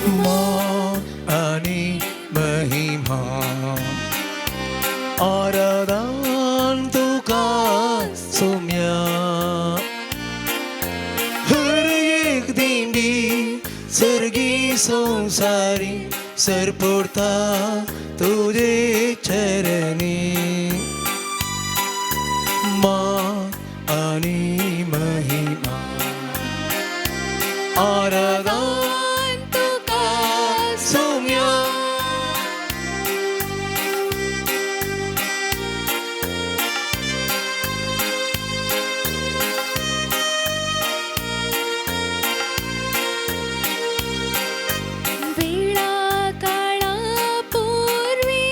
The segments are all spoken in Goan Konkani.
मान आनी महिमा आराधन तुका सोम्या. हर एक दिंडी सर्गी संसारी सरपडता तुजे चरणी. मान आनी महिमा आराधन तुका सोम्या. वेळा काळा पूर्वी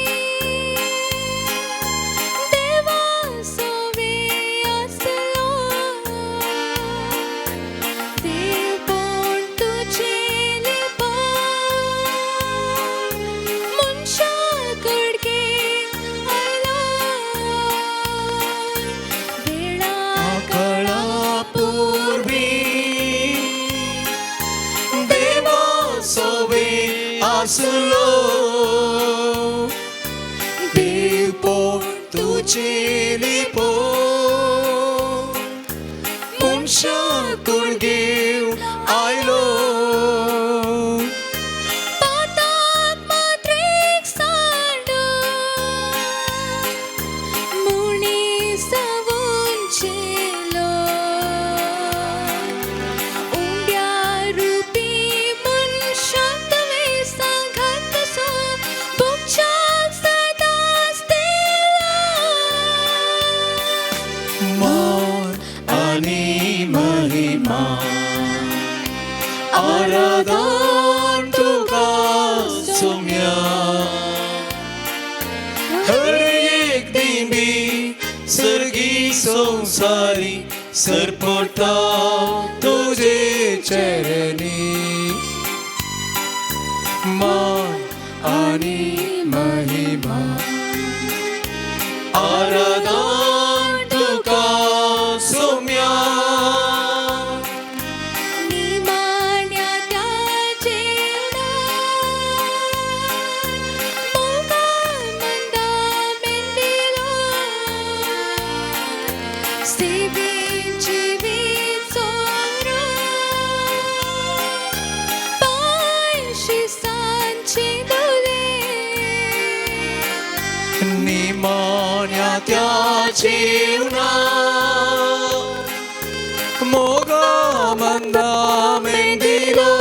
देवा सोवे आसलो, देव पण तुझे लिपा मनशा कडके आयलो. वेळा काळा पूर्वी देवा सोवे आसलो, देव पोण तुझे लिपो मनशा कुळगेव आयलो. पाताक मात्रेक सांड मुणी सावंचेलो, उंड्या रुपी मनशांत सांगात सो भोगच्याक सदांच दिला. मान आनी महिमा आराधन तुका सोम्या. हर एक दिंडी सर्गी संसारी सरपडता तुझे चरणी. मान आनी महिमा आराधन तुका सोम्या. निमाण्या त्या जेवणा मोगा मंदा मेंदिलो, सेवेची विचोरो पायशी सांचे दोले. निमाण्या त्या जेवणा मोगा मंदा मेंदिलो,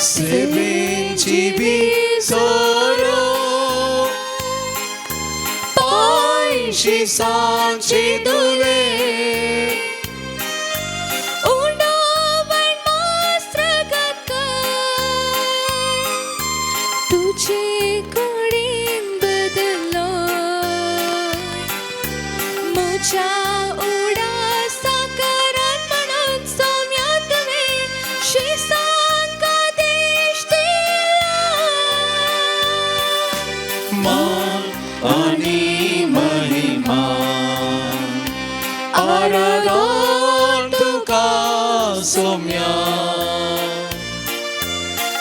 सेवेंची बिसोरो पायशी सांची दुले. उंडोवण मास्त्रगत तुझे कुडीन बदलो, म्हज्या उडासा करान म्हणून सोम्या तुवें शिसांक आदेश दिला. मान आनी महिमा आराधन तुका सोम्या.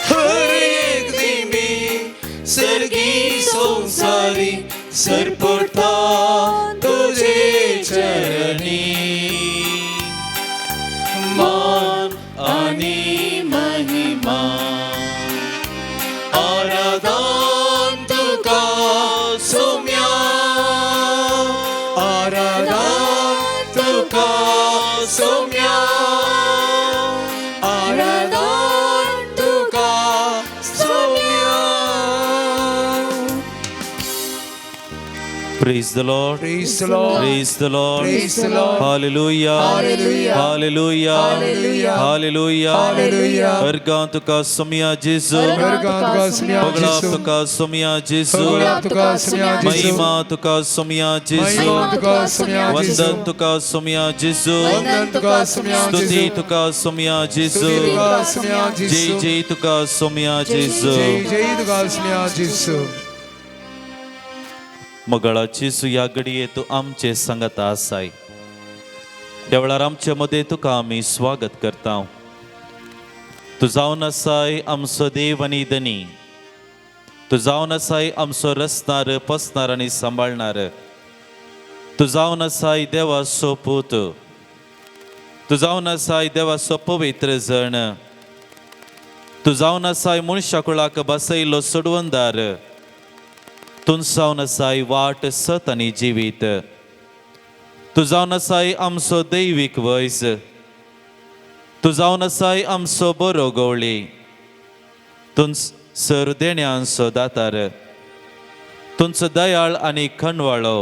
हर एक दिंडी सर्गी संसारी सरपडता तुझे चरणी. मान आनी महिमा आराधन तुका सोम्या. आराधन तुका सोम्या. आराधन तुका Saumya. Praise the Lord. Praise the Lord. Praise the Lord. Praise the Lord. Hallelujah. Hallelujah. Hallelujah. Hallelujah. Hallelujah. Hallelujah. अर्गां तुका सोम्या जेजू. अर्गां तुका सोम्या होगळाप जेजू. तुका सोम्या जेजू. होगळाप तुका सोम्या जेजू. महिमा तुका सोम्या जेजू. महिमा तुका सोम्या जेजू. वंदन तुका सोम्या जेजू. वंदन तुका सोम्या स्तुती जेजू. तुका सोम्या जेजू. स्तुती तुका सोम्या जय जेजू. जय तुका सोम्या जेजू. जय जय तुका सोम्या जेजू. मगळा जेजू, ह्या घडये तूं आमचे सांगाता आसाय. ह्या वेळार आमचे मदें तुका आमी स्वागत करता. तूं जावन आसाय आमचो देव आनी धनी. तूं जावन आसाय आमचो रचणार, पोसणार आनी सांबाळणार. तूं जावन आसाय देवाचो पूत. तूं जावन आसाय देवाचो पवित्र जण. तूं जावन आसाय मनशा कुळाक बसयलो सोडवणदार. तूं जावन आसाय वाट, सत आनी जिवीत. तूं जावन आसाय आमचो दैवीक वैज. तूं जावन आसाय आमचो बरो गवळी. तूं सर देण्यांचो दातार. तुमचो दयाळ आनी खणवाळो.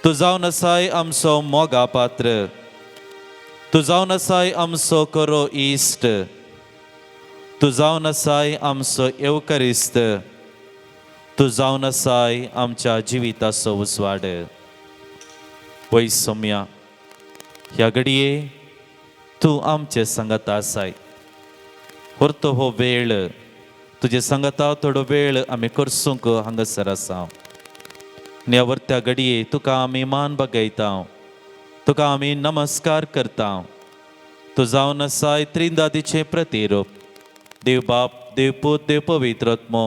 तूं जावन आसाय आमचो मोगा पात्र. तूं जावन आसाय आमचो खरो इश्ट. तूं जावन आसाय आमचो येवकरिस्त. तूं जावन आसाय आमच्या जिविताचो उजवाड. वय सोम्या, ह्या घडये तूं आमचे सांगाता आसाय. व्हरतो हो वेळ तुजे सांगाता थोडो वेळ आमी करसूंक हांगासर आसा. आनी ह्या वर्त्या घडये तुका आमी मान बगयता, तुका आमी नमस्कार करता. तूं जावन आसाय त्रिंदादीचें प्रतिरूप, देव बाप, देव पूत, देव पवित्र आत्मो.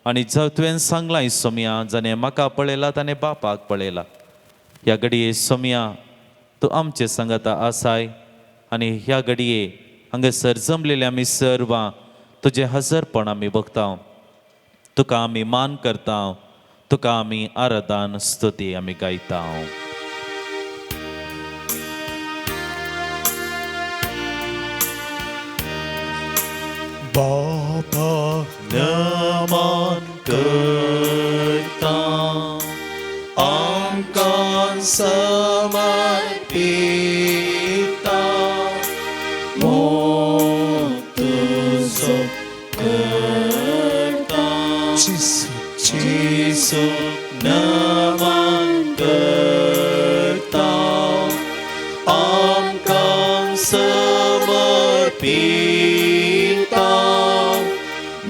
आनी जर तुवें सांगलां सोमया, जाणें म्हाका पळयला ताणें बापाक पळयला. ह्या घडये सोमया तूं आमचे सांगाता आसाय आनी ह्या घडये हांगासर जमलेले आमी सर्वां तुजें हजरपण आमी बघता. तुका आमी मान करता, तुका आमी आराधन स्तुती आमी गायता. बापा नमन करता, आमकां समर्पिता, मोग तुजो करता. जेसू. जेसू नमन करता, आमकां समर्पिता,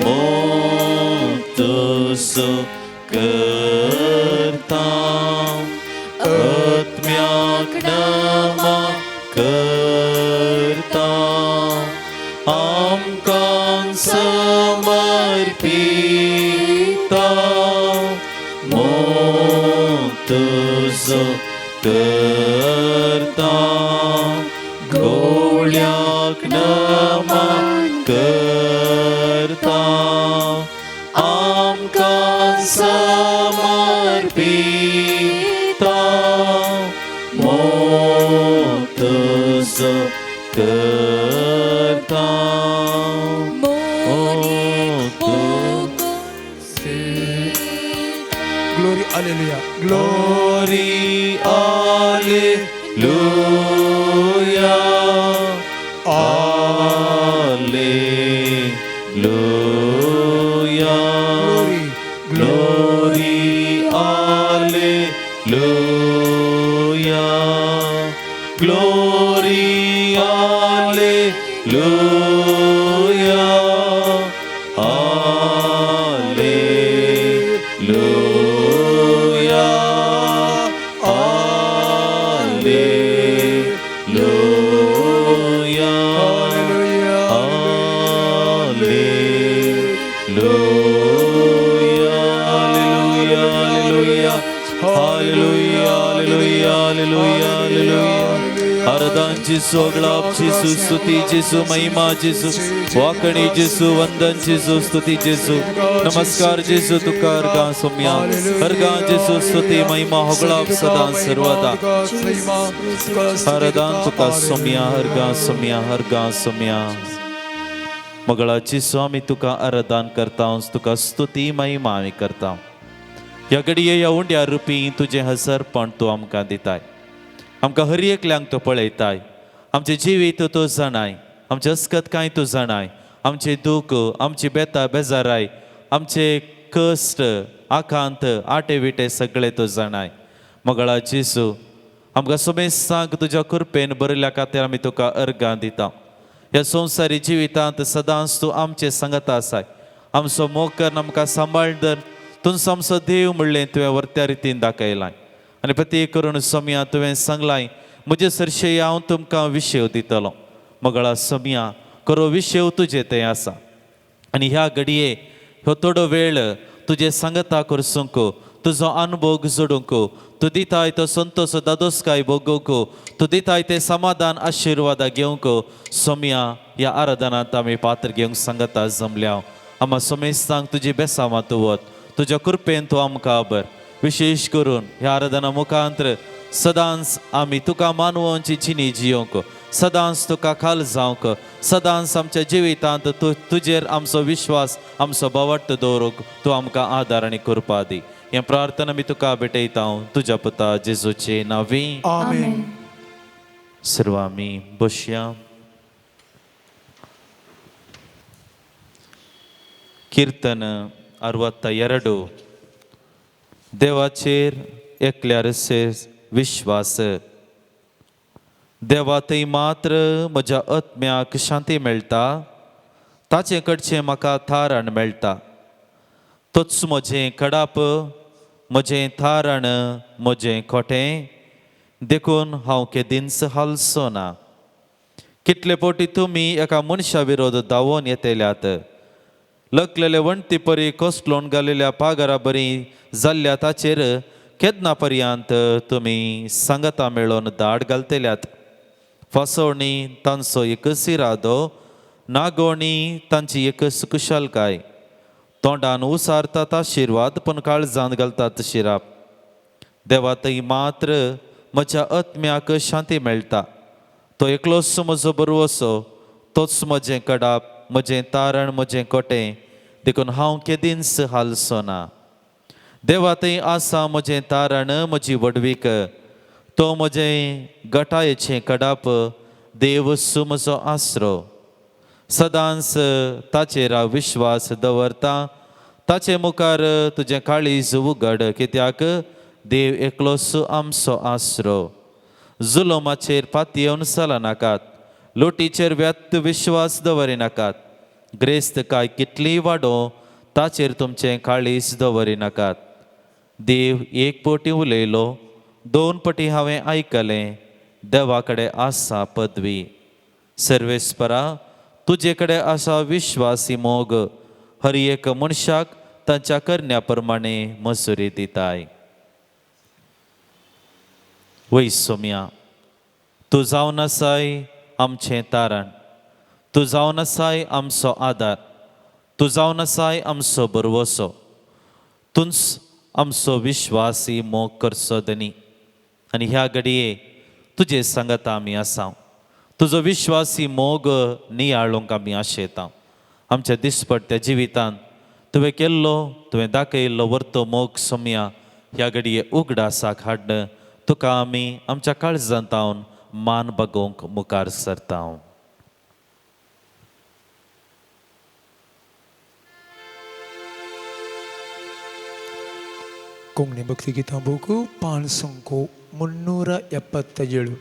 मोग तुजो करता. आत्म्याक नमन करता, आमकां समर्पिता, मोग तुजो करता. गोळ्याक नमन करता, आमकां समर्पिता, मोग तुजो करता. मोनीक Oh, Glory hallelujah. Glory, Hallelujah, Hallelujah. Glory. Glory, Hallelujah, Glory, Hallelujah, Hallelujah, Hallelujah. Hallelujah. Hallelujah, hallelujah, hallelujah, hallelujah, hallelujah, hallelujah, hallelujah. आराधन जेसू, अगलाप जेसू, स्तुती जेसू, महिमा जेसू, वाकणी जेसू, वंदन जेसू, स्तुती जेसू, नमस्कार जेसू, तुका अर्गां सोम्या, अर्गां जेसू, स्तुती, महिमा, होगळाप सदा सर्वदा. आराधन तुका सोम्या, अर्गां सोम्या, अर्गां सोम्या. मंगळाची स्वामी, तुका आराधन करता, तुका स्तुती महिमा आमी करता. ह्या घडये ह्या उंड्या रुपी तुजें हजरपण तूं आमकां दिताय. आमकां हर एकल्यांक तूं पळयताय. आमचें जिवीत तूं जाणाय, आमचें अस्कत कांय तूं जाणाय, आमचें दूख, आमची बेता बेजाराय, आमचे कश्ट, आकांत, आटे विटे सगळे तूं जाणाय. मंगळा जेसू, आमकां सुमेस्तांक तुज्या कृपेन बरयल्या खातीर आमी तुका अर्गां दिता. ह्या संवसारी जिवितांत सदांच तूं आमचे सांगता आसाय. आमचो मोग करून आमकां सांबाळ धर. तूं आमचो देव म्हणलें तुवें वर्त्या रितीन दाखयलां. आनी प्रत्येक करून सोमया, तुवें सांगलाय, म्हजे सरशे हांव तुमकां विशय दितलो. मगळा सोमया, खरो विशय तुजे थंय आसा आनी ह्या घडये हो थोडो वेळ तुजे सांगता करसूंक तुजो अनुभव जोडूंक तूं दिताय तो संतोश दादोसकाय भोगूंक तूं दिताय तें समाधान आशिर्वादा घेवंक सोम्या ह्या आराधनांत आमी पात्र घेवंक सांगता जमल्या. आमा सोमेस्तांक तुजी बेसांवां तूं वत तुज्या कृपेन तूं आमकां बर विशेश करून ह्या आराधना मुखांत्र सदांच आमी तुका मानवची जिणी जियोंक सदांच तुका खाल जावंक सदांच आमच्या जिवितांत तूं तुजेर आमचो विश्वास आमचो भावार्थ दवरूंक तूं आमकां आदार आनी कृपा दी. हें प्रार्थना आमी तुका भेटयता तुज्या पुता जेजूचे नांवी. आमेन. सर्व आमी बसया. किर्तन 62. देवाचेर एकल्यार विश्वास. देवा थंय मात्र म्हज्या आत्म्याक शांती मेळटा, ताचे कडचें म्हाका थारण मेळटा. तोच म्हजें कडाप, म्हजें थारण, म्हजें खोटें, देखून हांव केदींच हालचो ना. कितले पोटी तुमी एका मनशा विरोध धांवोन येतल्यात, लकलेले वण्टी परी कोसलोन घालेल्या पागरा बरी जाल्ल्या ताचेर केन्ना पर्यंत तुमी सांगता मेळोन दाड घालतल्यात. फसवणी तांचो एकच इरादो, नागोवणी तांची एकच कुशलकाय. तोंडान उसारतात आशिर्वाद पूण काळजान घालतात शिराप. देवा थंय मात्र म्हज्या आत्म्याक शांती मेळटा, तो एकलोच म्हजो बरवसो, तोच म्हजें कडाप, म्हजें तारण, म्हजें कोटें, देखून हांव केदींच हालचो ना. देवा थंय आसा म्हजें तारण, म्हजी व्हडवीक, तो म्हजें गटायेचें कडाप, देव म्हजो आसरो. सदांच ताचेर हांव विश्वास दवरता, ताचे मुखार तुजें काळीज उगड, कित्याक देव एकलोच आमचो आसरो. जुलमाचेर पातयेवन चलनाकात, लोटीचेर व्यक्त विश्वास दवरिनाकात, ग्रेस्त काय कितलीय वाडोवं ताचेर तुमचें काळीज दवरिनाकात. देव एक पटी उलयलो, दोन पटी हांवें आयकलें, देवा कडेन आसा पदवी. सर्वेस्परा तुजे कडेन आसा विश्वासी मोग, हर एक मनशाक तांच्या करण्या प्रमाणे मजुरी दिताय. वय सोम्या, तूं जावन आसाय आमचें तारण, तूं जावन आसाय आमचो आदार, तूं जावन आसाय आमचो बरवसो, तूंच आमचो विश्वासी मोग करचो धनी. आनी ह्या घडये तुजे सांगाता आमी आसा, तुजो विश्वासी मोग नियाळूंक आमी आशेता. आमच्या दिसपट्ट्या जिवितांत तुवें केल्लो, तुवें दाखयल्लो वर्तो मोग सोम्या ह्या घडये उगडासाक हाडन तुका आमी आमच्या काळजांत मान बागोवंक मुखार सरता. कोंकणी भक्तिगीतां बूक 5 377.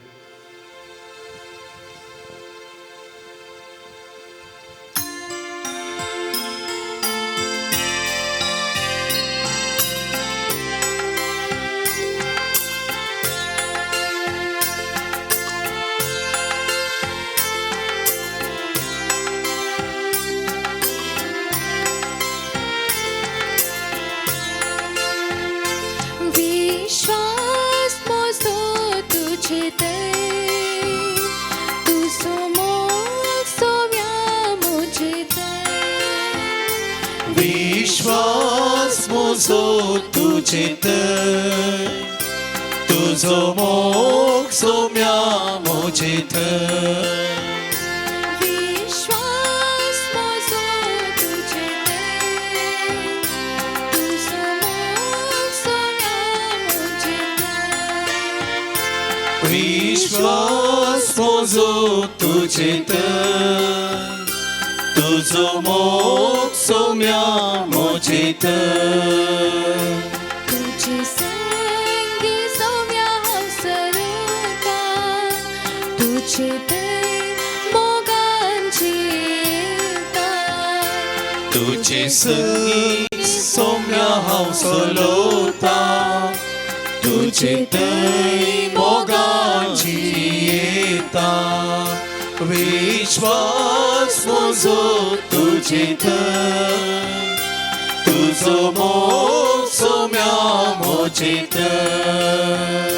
विश्वास म्हजो तुजे थंय, तुजो मोग सोम्या म्हजे थंय. विश्वास म्हजो तुजे थंय, तुजो मोग सोम्या म्हजे थंय. विश्वास म्हजो तुजे थंय, तुजो मोग सोम्या म्हजे थंय. विश्वास म्हजो तुजे थंय, तुजो मोग सोम्या म्हजे थंय. तुजे संगी सोम्या हांव सरता, तुजे थंय मोगान जियेता. तुजे संगी सोम्या हांव चलता, तुजे थंय मोगान जियेता. विश्वास म्हजो तुजे थंय तुजो मोग सोम्या म्हजे थंय.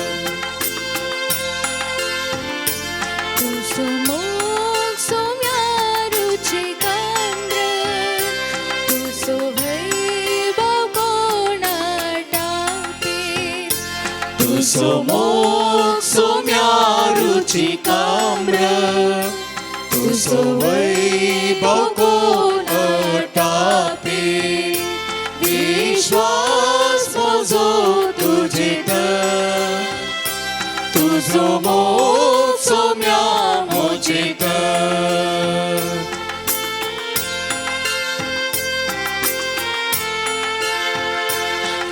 तुजो मोग सोम्या रुचिकांद्र तुजो वैभव कोणा टापी तुजो मोग सोम्या रुचिकाम्र तुजो वैभव कोण टापी विश्वास म्हजो तुजे थंय तुजो मोग सोम्या म्हजे थंय.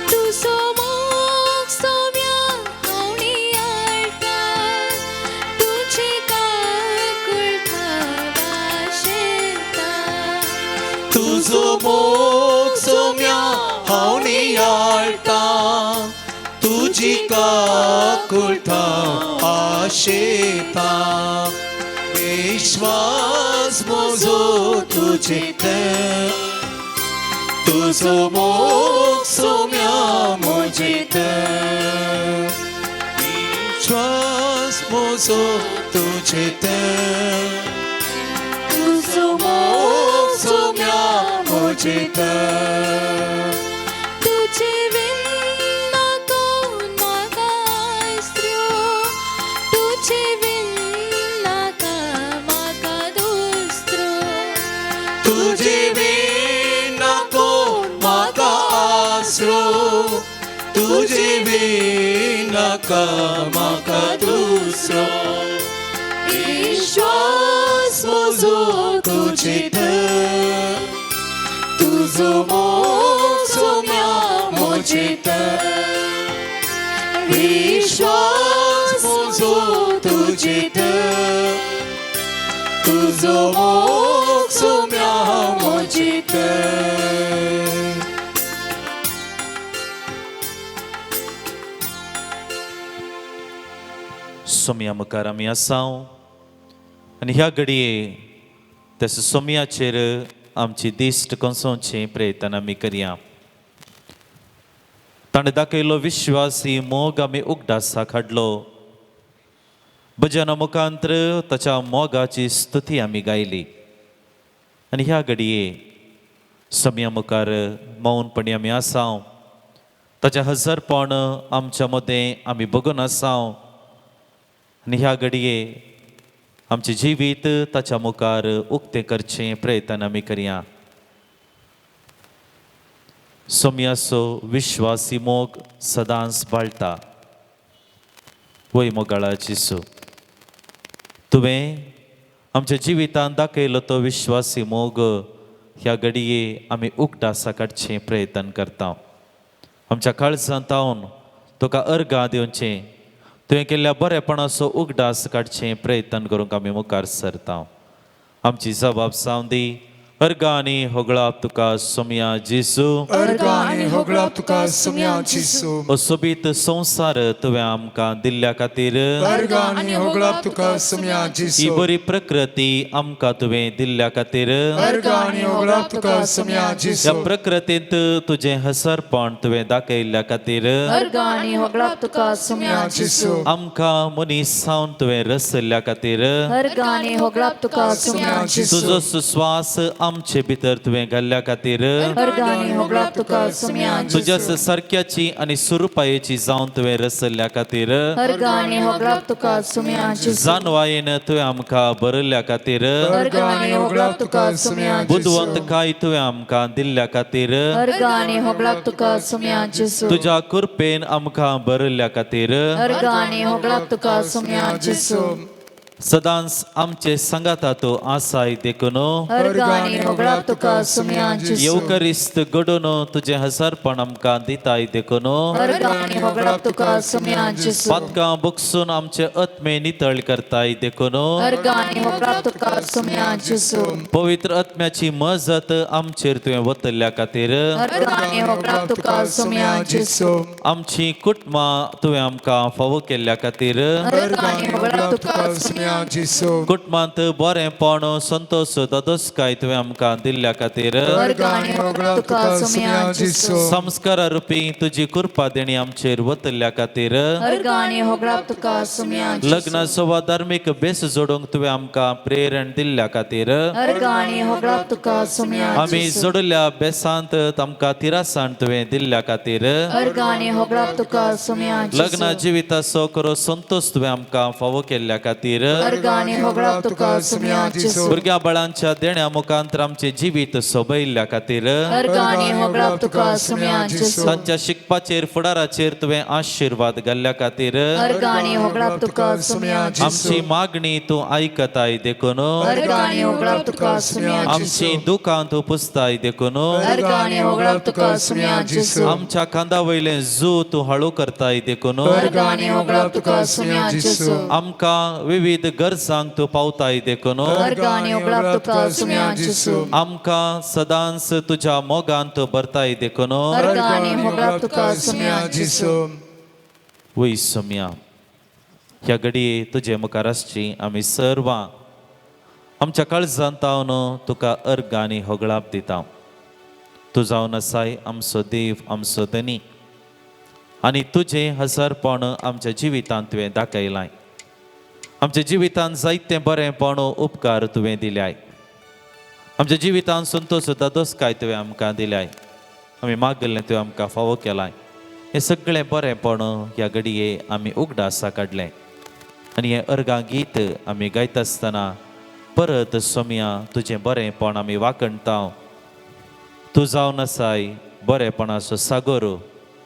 तुजो मोग सोम्या हांव नियाळटा तुजी काकुळटा वाशेता तुजो मोग सोम्या हांव नियाळटा तुजी काकुळटा आशेता विश्वास म्हजो तुजे थंय तुजो मोग सोम्या म्हजे थंय विश्वास म्हजो तुजे थंय तुजो मोग सोम्या म्हजे थंय. तुजे विना कोण म्हाका आसरो तुजे विना का म्हाका दुसरो तुजे विना कोण म्हाका आसरो तुजे विना का म्हाका दुसरो विश्वास म्हजो तुजे थंय तुजो मोग सोम्या म्हजे थंय विश्वास म्हजो तुजे थंय तुजो मोग सोम्या म्हजे थंय. सोमया मुखार आमी आसाव आनी ह्या घडये त्याच सोमयाचेर आमची दिश्ट कोसोवचे प्रयत्न आमी करया. ताणें दाखयलो विश्वासी मोग आमी उगडासाक हाडलो. भजना मुखांत्र ताच्या मोगाची स्तुती आमी गायली आनी ह्या घडये सोमया मुखार मौनपणी आमी आसाव. ताचें हजरपण आमच्या मदें आमी बगून आसाव आनी ह्या घडये आमचें जिवीत ताच्या मुखार उक्तें करचें प्रयत्न आमी करया. सोमयाचो विश्वासी मोग सदांच बाळटा. वय मोगाळा जेजू, तुवें आमच्या जिवितांत दाखयलो तो विश्वासी मोग ह्या घडये आमी उगडासा काडचें प्रयत्न करता. आमच्या काळजांत तावन तुका अर्गां दिवचें, तुवें केल्ल्या बरेपणाचो उगडास काडचें प्रयत्न करूंक आमी मुखार सरता. आमची जबाब जावं दी. अर्गां आनी होगळाप तुका सोमया जेजू. अर्गां आनी होगळाप तुका सोम्या जेजू. सोबीत संवसार तुवें आमकां दिल्ल्या खातीर. अर्गां आनी होगळाप तुका सोम्या ही जेजू. बरी प्रकृती आमकां तुवें दिल्ल्या खातीर. अर्गां आनी होगळाप तुका सोम्या ह्या जेजू. प्रकृतींत तुजें हसरपण तुवें दाखयल्ल्या खातीर. अर्गां आनी होगळाप तुका सोम्या जेजू. आमकां मनीस जावन तुवें रसल्ल्या खातीर. अर्गां आनी होगळाप तुका सोम्या जेजू. तुजो सुस्वास आमचे भितर तुवें घाल्ल्या खातीर. अर्गां आनी होगळाप तुका सोम्या तुज्या सारक्याची आनी सुरुपायेची जावन तुवें रसल्ल्या खातीर. अर्गां आनी होगळाप तुका सोम्या जानवायेन तुवें आमकां बरयल्ल्या खातीर. अर्गां आनी होगळाप तुका सोम्या बुदवंतकाय तुवें आमकां दिल्ल्या खातीर. अर्गां आनी होगळाप तुका सोम्या जेजू. तुज्या कृपेन आमकां बरयल्ल्या खातीर. अर्गां आनी होगळाप तुका सोम्या जेजू. सदांच आमचे सांगाता तूं आसाय देखून. अर्गां आनी होगळाप तुका सोम्या जेजू. येवकरिस्त घडून तुजें हसरपण आमकां दिताय देखून. अर्गां आनी होगळाप तुका सोम्या जेजू. पातकां बगसून आमचे आत्मे नितळ करताय देखून. अर्गां आनी होगळाप तुका सोम्या जेजू. पवित्र आत्म्याची मजत आमचेर तुवें वतल्या खातीर. अर्गां आनी होगळाप तुका सोम्या जेजू. आमची कुटुंबां तुवें आमकां फावो केल्ल्या खातीर. अर्गां आनी होगळाप तुका सोम्या सोम्या जेसू कुटुंबांत बरेंपण संतोष दादोसकाय तुवें आमकां दिल्ल्या खातीर अर्गां आनी होगळाप तुका सोम्या जेसू संस्कारा रुपी तुजी कृपा देणी आमचेर वतल्या खातीर अर्गां आनी होगळाप तुका सोम्या लग्नाचो वा धार्मीक बेस जोडूंक तुवें आमकां प्रेरण दिल्ल्या खातीर अर्गां आनी होगळाप तुका सोम्या आमी जोडिल्ल्या बेसांत आमकां तिरासाण तुवें दिल्ल्या खातीर अर्गां आनी होगळाप तुका सोम्या लग्न जिविताचो खरो संतोष तुवें आमकां फावो केल्ल्या खातीर अर्गां आनी होगळाप तुका सोम्या जेसू भुरग्या बाळांच्या देण्या मुखांत आमचें जिवीत सोबयल्ल्या खातीर अर्गां आनी होगळाप तुका सोम्या जेसू तांच्या शिकपाचेर फुडाराचेर तुवें आशिर्वाद घाल्ल्या खातीर अर्गां आनी होगळाप तुका सोम्या आमची मागणी तूं आयकताय देखून अर्गां आनी होगळाप तुका सोम्या आमची दुकां तूं पुसताय देखून अर्गां आनी होगळाप तुका सोम्या जेसू आमच्या खांदा वयलें जू तूं हळू करताय देखून अर्गां आनी होगळाप तुका सोम्या जेसू आमकां विविध गरजांक तूं पावताय देखून अर्गां आनी होगळाप तुका सोम्या जेसू आमकां सदांच तुज्या मोगान तूं भरताय देखून अर्गां आनी होगळाप तुका सोम्या जेसू वय सोम्या ह्या घडये तुजे मुखार आसची आमी सर्वां आमच्या काळजांत तावन तुका अर्गां आनी होगळाप दिता. तूं जावन आसाय आमचो देव आमचो धनी आनी तुजें हजारपण आमच्या जिवितांत तुवें दाखयलां. आमच्या जिवितांत जायतें बरेंपण उपकार तुवें दिल्याय. आमच्या जिवितांत संतोष दादोसकाय तुवें आमकां दिल्याय. आमी मागलें तुवें आमकां फावो केलाय. हें सगळें बरेंपण ह्या घडये आमी उगडासा काडलें आनी हें अर्गां गीत आमी गायता आसतना परत सोम्या तुजें बरेंपण आमी वाखणता. तूं जावन आसाय बरेपणाचो सागोर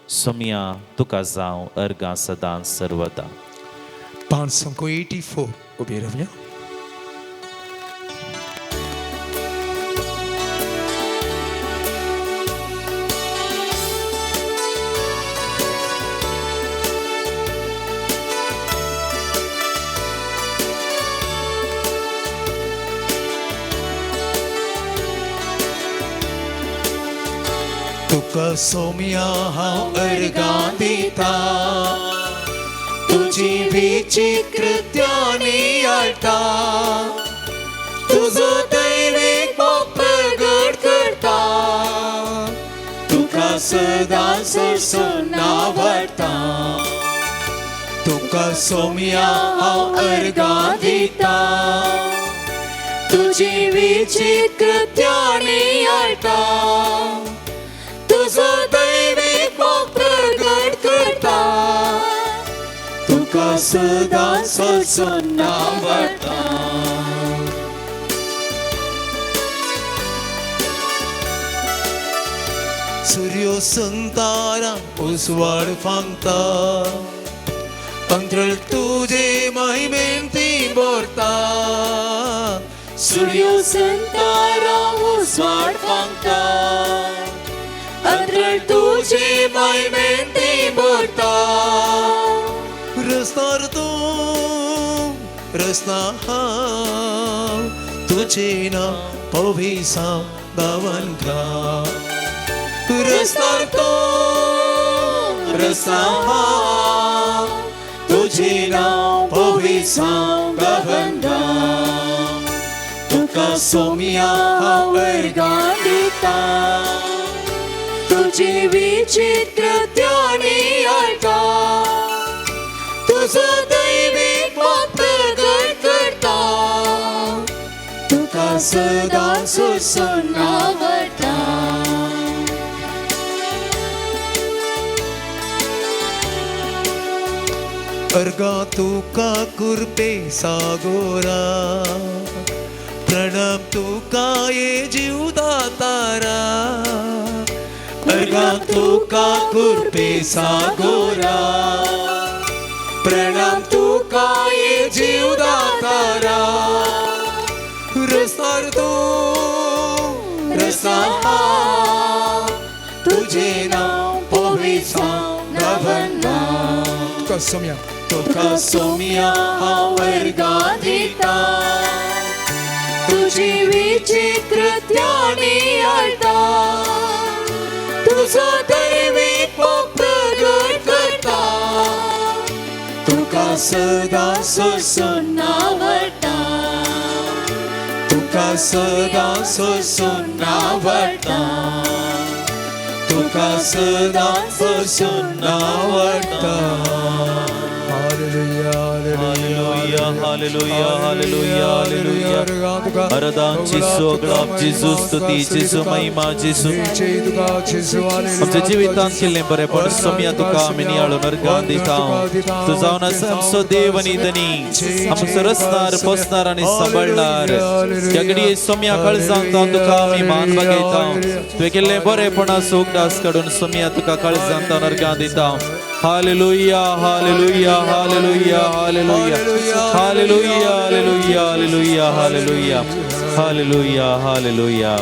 सोम्या तुका जावं अर्गां सदां सर्वदा. 584 उबी रावया. तुका सोम्या हांव अर्गां दिता तुजी विचिकृत्यानी आळटा तुजो दैवीक मोग प्रगट करता तुका सदां सरसून आवडटा तुका सोम्या हांव अर्गां दिता तुजी विचिकृत्यानी आळटा तुजो दैवीक मोग प्रगट करता तुका सदां सरसून आवडटा. सूर्यो संतारा उजवाड फांगता अंतरळ तुजे महिमेन ती बोरता सूर्यो संतारा उजवाड फांगता अंतरळ तुजे महिमेन ती बोरता रस्तार तूं रस्ता हांव तुझे ना पविसा गावन गा रस्तार तूं रस्ता हांव तुझे ना पविसा गावन गा तुका सोम्या हांव अर्गां दिता तुजी विचित्रत्यानी आळटा तुजो दैवीक मोग प्रगट करता तुका सदां सुरसून आवडटा. अर्गां तुका कुरपे सागोरा प्रणाम तुका ये जीवदातारा अर्गां तुका कुरपे सागोरा प्रणाम तुका ये जीवदातारा रस्तार तूं रस्ता हांव तुझे नांव पविसा गावना तुका सोम्या तुका सोम्या हांव अर्गां दिता तुजी विचित्रत्यानी आळटा तुजो दैवीक मोग प्रगट करता तुका तुका सदां सोसून आवडटा, तुका सदां सोसून आवडटा, तुका सदां सोसून आवडटा. Hallelujah, hallelujah, hallelujah, hallelujah. अरदान जेजू, अगळाप जेजू, स्तुती जेजू, महिमा जेजू. आमच्या जिवितांत केल्लें बरेंपण सोम्या तुका आमी नियाळून अर्गां दिता. तूं जावन आसा आमचो देव आनी धनी, आमचो रचणार, पोसणार आनी सांबाळणार. ह्या घडये सोम्या काळजांत जावन तुका आमी मान बागयता. तुवें केल्लें बरेंपणाचो उगडास काडून सोम्या तुका काळजांत जावन अर्गां दिता. Hallelujah, hallelujah, hallelujah, hallelujah, hallelujah, hallelujah, hallelujah, hallelujah, hallelujah, hallelujah.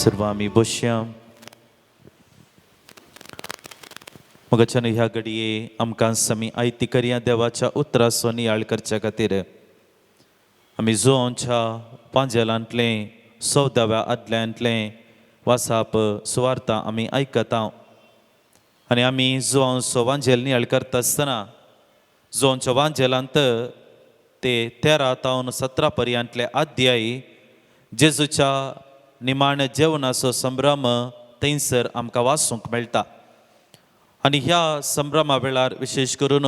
सर्व आमी बसया. मगाच्यान ह्या घडये आमकां समी आयती करया देवाच्या उतराचो नियाळ करच्या खातीर. आमी जोंच्या पांजेलांतलें 14व्या आदल्यांतलें वासाप सुवार्ता आमी आयकता. आनी आमी जुवांचो वांजेल नियाळ करता आसतना जुवांच्या वांजेलांत ते 13 तावन 17 पर्यंतले अध्याय जेजूच्या निमाण्या जेवणाचो संभ्रम थंयसर आमकां वाचूंक मेळटा. आनी ह्या संभ्रमा वेळार विशेश करून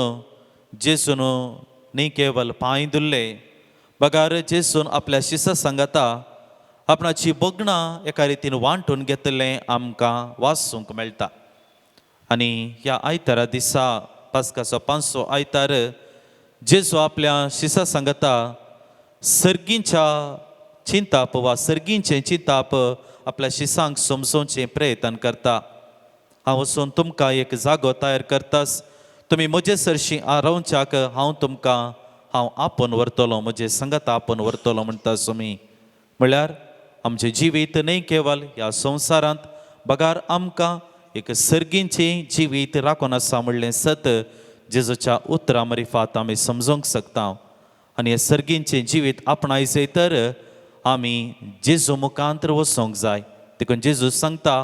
जेजून न्ही केवल पांय धुल्ले बगार जेजून आपल्या शिसा सांगाता आपणाची बगणां एका रितीन वांटून घेतलें आमकां वाचूंक मेळटा. आनी ह्या आयतारा दिसा पास्काचो 5वो आयतार जेजू आपल्या शिसा सांगता सर्गींच्या चिंताप वा सर्गींचें चिंताप आपल्या शिसांक समजोवचें प्रयत्न करता. हांव वचून तुमकां एक जागो तयार करतास, तुमी म्हजे सरशीं रावच्याक हांव तुमकां हांव आपोवन व्हरतलो, म्हजे सांगाता आपोवन व्हरतलो म्हणटा तुमी. म्हणल्यार आमचें जिवीत न्हय केवल ह्या संवसारांत बगार आमकां एक सर्गींचें जिवीत राखून आसा म्हणलें सत जेजूच्या उतरां मरिफात आमी समजूंक शकता. आनी हें सर्गींचें जिवीत आपणायचें तर आमी जेजू मुखांतर वचूंक जाय. देखून जेजू सांगता,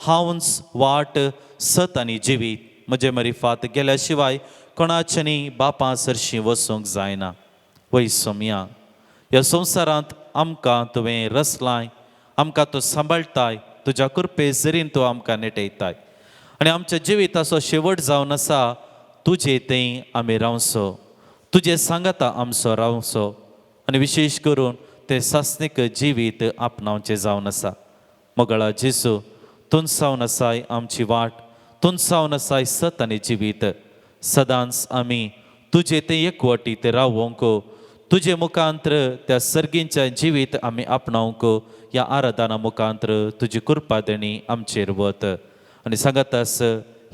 हांवच वाट, सत आनी जिवीत, म्हजे मरिफात गेल्या शिवाय कोणाच्यानी बापा सरशीं वचूंक जायना. वय सोमया, ह्या संवसारांत आमकां तुवें रचलाय, आमकां तूं सांबाळटाय, तुज्या कृपे जरीन तूं आमकां नेटयताय. आनी आमच्या जिविताचो शेवट जावन आसा तुजे थंय आमी रावचो, तुजे सांगाता आमचो रावचो आनी विशेश करून तें सासणीक जिवीत आपणावचें जावन आसा. मोगळा जेजू, तूं जावन आसाय आमची वाट, तूं जावन आसाय सत आनी जिवीत. सदांच आमी तुजे तें एकवटीत रावोंक, तुजे मुखांत्र त्या सर्गींच्या जिवीत आमी आपणावंक ह्या आराधना मुखांत्र तुजी कृपा देणी आमचेर वत. आनी सांगातास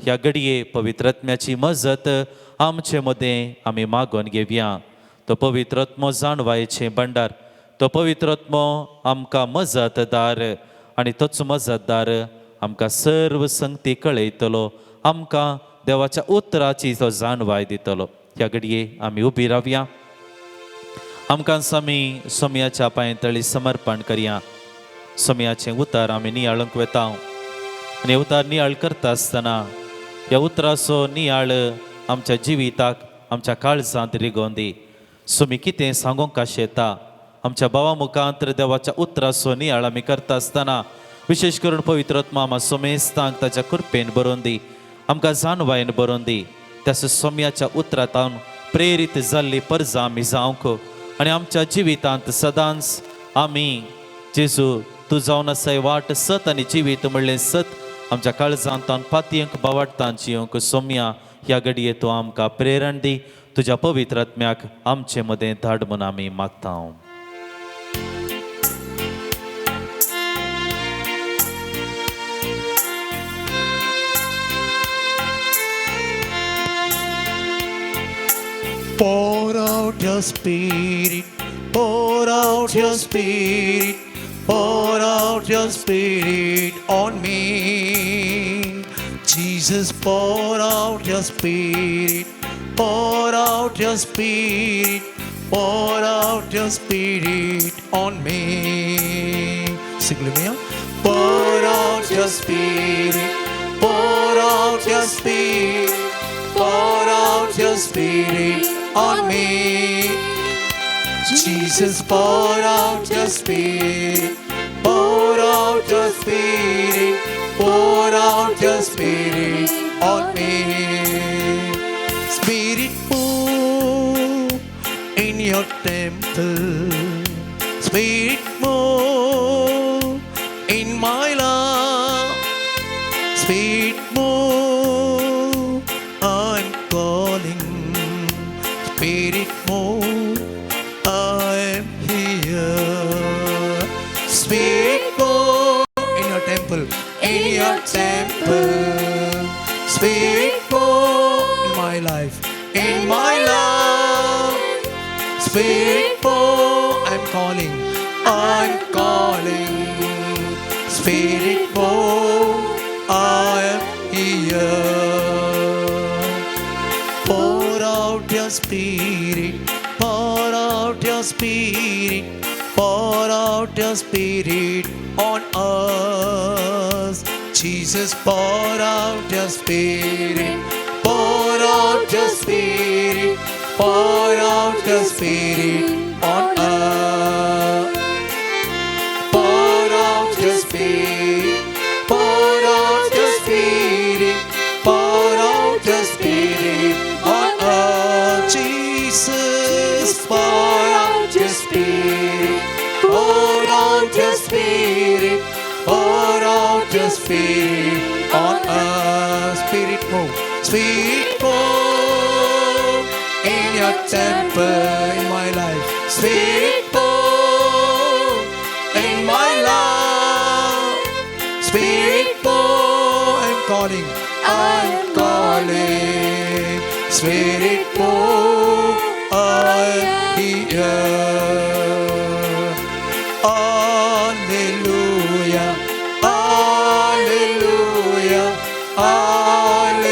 ह्या घडये पवित्र आत्म्याची मजत आमचे मदें आमी मागोवन घेवया. तो पवित्र आत्मो जाणवायेचें भंडार, तो पवित्र आत्मो आमकां मजतदार आनी तोच मजतदार आमकां सर्व संगती कळयतलो, आमकां देवाच्या उतराची तो जाणवाय दितलो. ह्या घडये आमी उबी रावया. आमकां आमी सोमयाच्या पांय तळी समर्पण करया. सोमयाचें उतर आमी नियाळूंक वेता आनी उतर नियाळ करता आसतना ह्या उतराचो नियाळ आमच्या जिविताक, आमच्या काळजांत रिगोवन दी. सोमी कितें सांगूंक आशेता आमच्या भावा मुखांत देवाच्या उतराचो नियाळ आमी करता आसतना विशेश करून पवित्र आत्मा आमा सोमेस्तांक ताच्या कृपेन बरोवन दी, आमकां जाणवायेन बरोवन दी. त्या सोम्याच्या उतरांत प्रेरीत जाल्ली परजा आमी जावंक आनी आमच्या जिवितांत सदांच आमी जेजू तूं जावन आसाय वाट, सत आनी जिवीत म्हणलें सत आमच्या काळजांत पातयेंक बावाडटान जियोंक सोम्या ह्या घडये तूं आमकां प्रेरण दी. तुज्या पवित्र आत्म्याक आमचे मदें धाड म्हूण आमी मागता. Pour out your spirit, pour out your spirit, pour out your spirit on me. Jesus, pour out your spirit, pour out your spirit, pour out your spirit on me. Sing with me. Pour out your spirit, pour out your spirit, pour out your spirit on me. Jesus, pour out your spirit, pour out your spirit, pour out your spirit on me. Spirit, move in your temple. Spirit, move in my life. Spirit, move, I'm calling. Spirit, move, I'm here. Spirit, move in your temple, in your temple. Spirit, move in my life, in my life. Spirit, move, I'm calling, I'm calling. Spirit, move, I am here. Pour out your spirit, pour out your spirit, pour out your spirit on us. Jesus, pour out your spirit, pour out your spirit, pour out your spirit on us. Pour out your spirit, pour out your spirit, pour out your spirit on us. Jesus, pour out your spirit, pour out your spirit, pour out your spirit on us. Spirit move, spirit move in your temple, in my life. Spirit move in my life. Spirit move, I'm calling, I'm calling. Spirit move, I'm here. Hallelujah, hallelujah, hallelujah.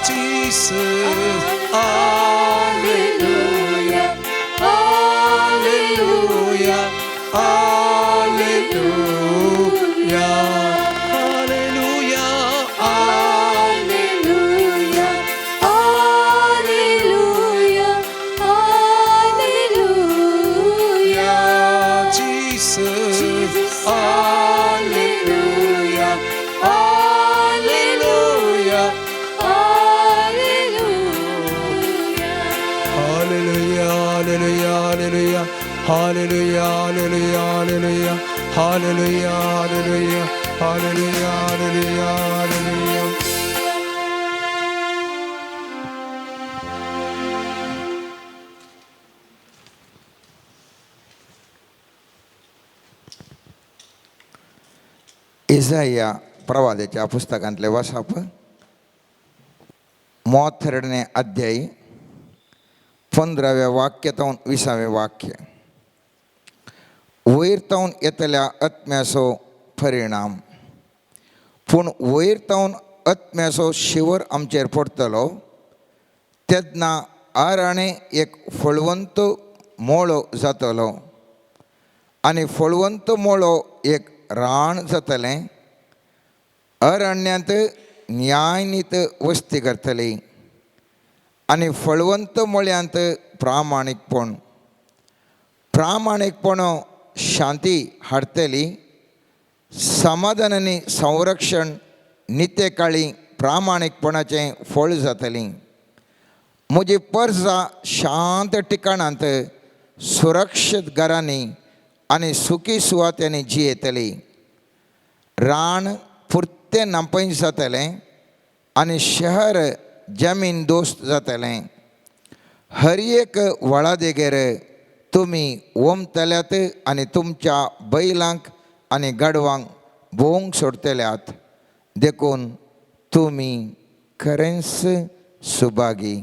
Jesus, hallelujah, hallelujah, hallelujah, hallelujah, Hallelujah, hallelujah, hallelujah. Jesus, hallelujah, hallelujah, Hallelujah. Hallelujah, hallelujah, hallelujah, hallelujah, hallelujah, hallelujah, hallelujah, hallelujah, hallelujah, hallelujah. इजाया प्रवादाच्या पुस्तकांतले वाचप, 34 अध्याय, 15व्या वाक्यातून 20वें वाक्य. वयर तावन येतल्या आत्म्याचो परिणाम. पूण वयर तावन आत्म्याचो शिवर आमचेर पडटलो तेन्ना आराणे एक फळवंत मोळो जातलो आनी फळवंत मोळो एक रान जातलें. अरण्यांत न्यायनीत वस्ती करतली आनी फळवंत मोळ्यांत प्रामाणीकपण. प्रामाणीकपण शांती हाडटली. समाधान आनी संरक्षण नित्यकाळी प्रामाणीकपणाचें फळ जातली. म्हजी परजा शांत ठिकाणांत, सुरक्षीत घरांनी आनी सुखी सुवात्यांनी जियेतली. रान पुरतें नापंय जातलें आनी शहर जमीन दोस्त जातलें. हर एक व्हळा देगेर तुमी ओमतल्यात आनी तुमच्या बैलांक आनी गाडवांक भोवंक सोडटल्यात. देखून तुमी खरेंच सुभागी.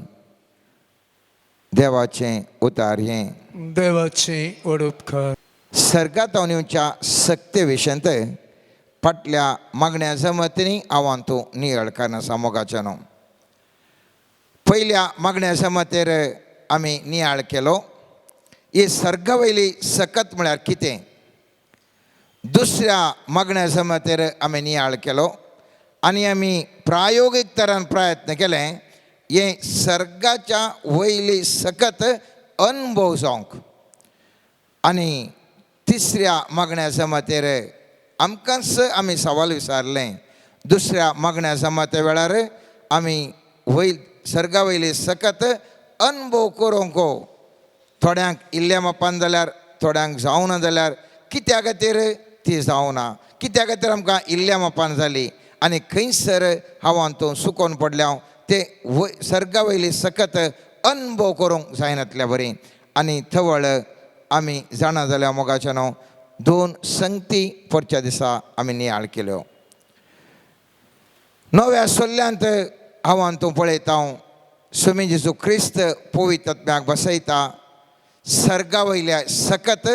देवाचें उतार हें. देवाचे व्हड उपकार. सर्गात येवच्या सक्ते विशयंत फाटल्या मागण्या जमतींनी हांव तूं नियाळ करना. मोगाच्या न्हू, पयल्या मागण्या जमतेर आमी नियाळ केलो ही सर्गा वयली सकत म्हळ्यार कितें. दुसऱ्या मागण्या जमतेर आमी नियाळ केलो आनी आमी प्रायोगीक तरान प्रयत्न केले हें सर्गाच्या वयली सकत अनुभव जावंक. आनी तिसऱ्या मागण्या जमातेर आमकांच आमी सवाल विचारलें. दुसऱ्या मागण्या जमाते वेळार आमी वयल सर्गा वयली सकत अनुभव करूंक थोड्यांक इल्ल्या मापान जाल्यार थोड्यांक जावना जाल्यार कित्या खातीर ती जावना, कित्या खातीर आमकां इल्ल्या मापान जाली आनी खंयसर हांव तूं सुकोन पडल्या हांव ते वय सर्गा वयली सकत अनुभव करूंक जायनातल्या बरी. आनी थवळ आमी जाणा जाल्या मोगाच्या न्हू दोन संगती परच्या दिसा आमी नियाळ केल्यो. नव्या सोल्ल्यांत हांव तूं पळयता हांव स्वामी जेजू क्रिस्त पवित्र आत्म्याक बसयता सर्गा वयल्या सकत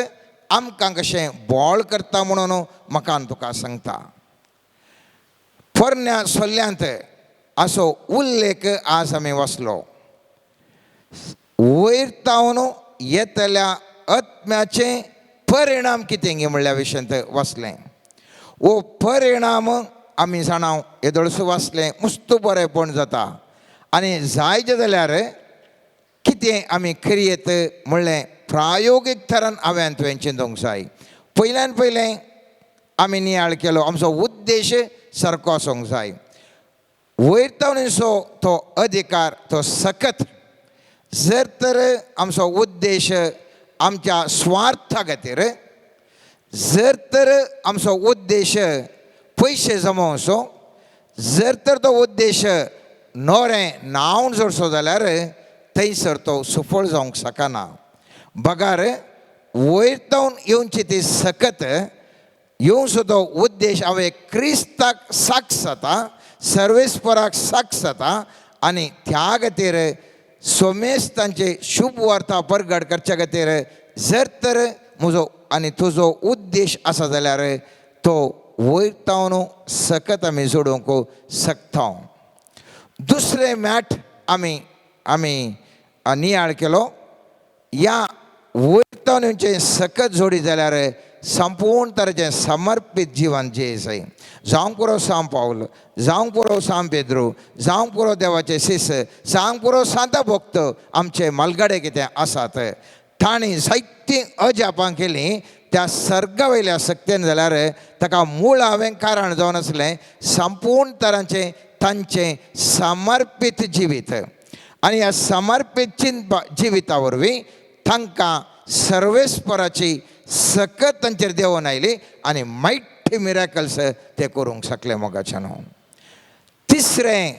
आमकां कशें बोळ करता म्हणून म्हाका तुका सांगता. पोरण्या सोल्ल्यांत असो उल्लेख आज आमी वाचलो. वयर तावन येतल्या आत्म्याचे परिणाम कितें गे म्हणल्या विशयांत वाचलें. वो परिणाम आमी जाणा येदोळसो वाचलें मुस्त बरेंपण जाता आनी जायचे जाल्यार कितें आमी करयेत म्हणलें प्रायोगीक थरान हांवें तुवें चिंतूंक जाय. पयल्यान पयलें आमी नियाळ केलो आमचो उद्देश सारको आसूंक जाय. वयर तावणीचो तो अधिकार तो सकत जर तर आमचो उद्देश आमच्या स्वार्था खातीर जर तर आमचो उद्देश पयशे जमोवचो जर तर तो उद्देश नोरें नांव जोडचो जाल्यार थंयसर तो सुफळ जावंक शकना. बगार वयर तावन येवची ती सकत येवचो तो उद्देश हांवें क्रिस्ताक साक्ष जाता सर्वेस्पराक साक्ष जाता आनी त्या खातीर सोमेस्तांचे शुभ वार्ता परगट करच्या खातीर जर तर म्हजो आनी तुजो उद्देश आसा जाल्यार तो वयर तावन सकत आमी जोडूंक शकता. दुसरें मॅट आमी आमी नियाळ केलो. ह्या वयर तावन सकत जोडी जाल्यार संपूर्ण तरेचें समर्पीत जिवन जे जाय. जावंक पुरो सांव पावल, जावंक पुरो सांव पेद्रू, जावंक पुरो देवाचे शिस, जावंक पुरो सांता भक्त आमचे मालगाडे कितें आसात तांणी जायतीं अजापां केलीं त्या सर्गा वयल्या सक्तेन जाल्यार ताका मुळावें कारण जावन आसलें संपूर्ण तरांचें तांचें समर्पीत जिवीत. आनी ह्या समर्पीत चिंतपा जिविता वरवीं तांकां सर्वेस्पराची सकत तांचेर देंवोन आयली आनी मायटी मिराकल्स ते करूंक शकले मोगाच्या न्हू. तिसरें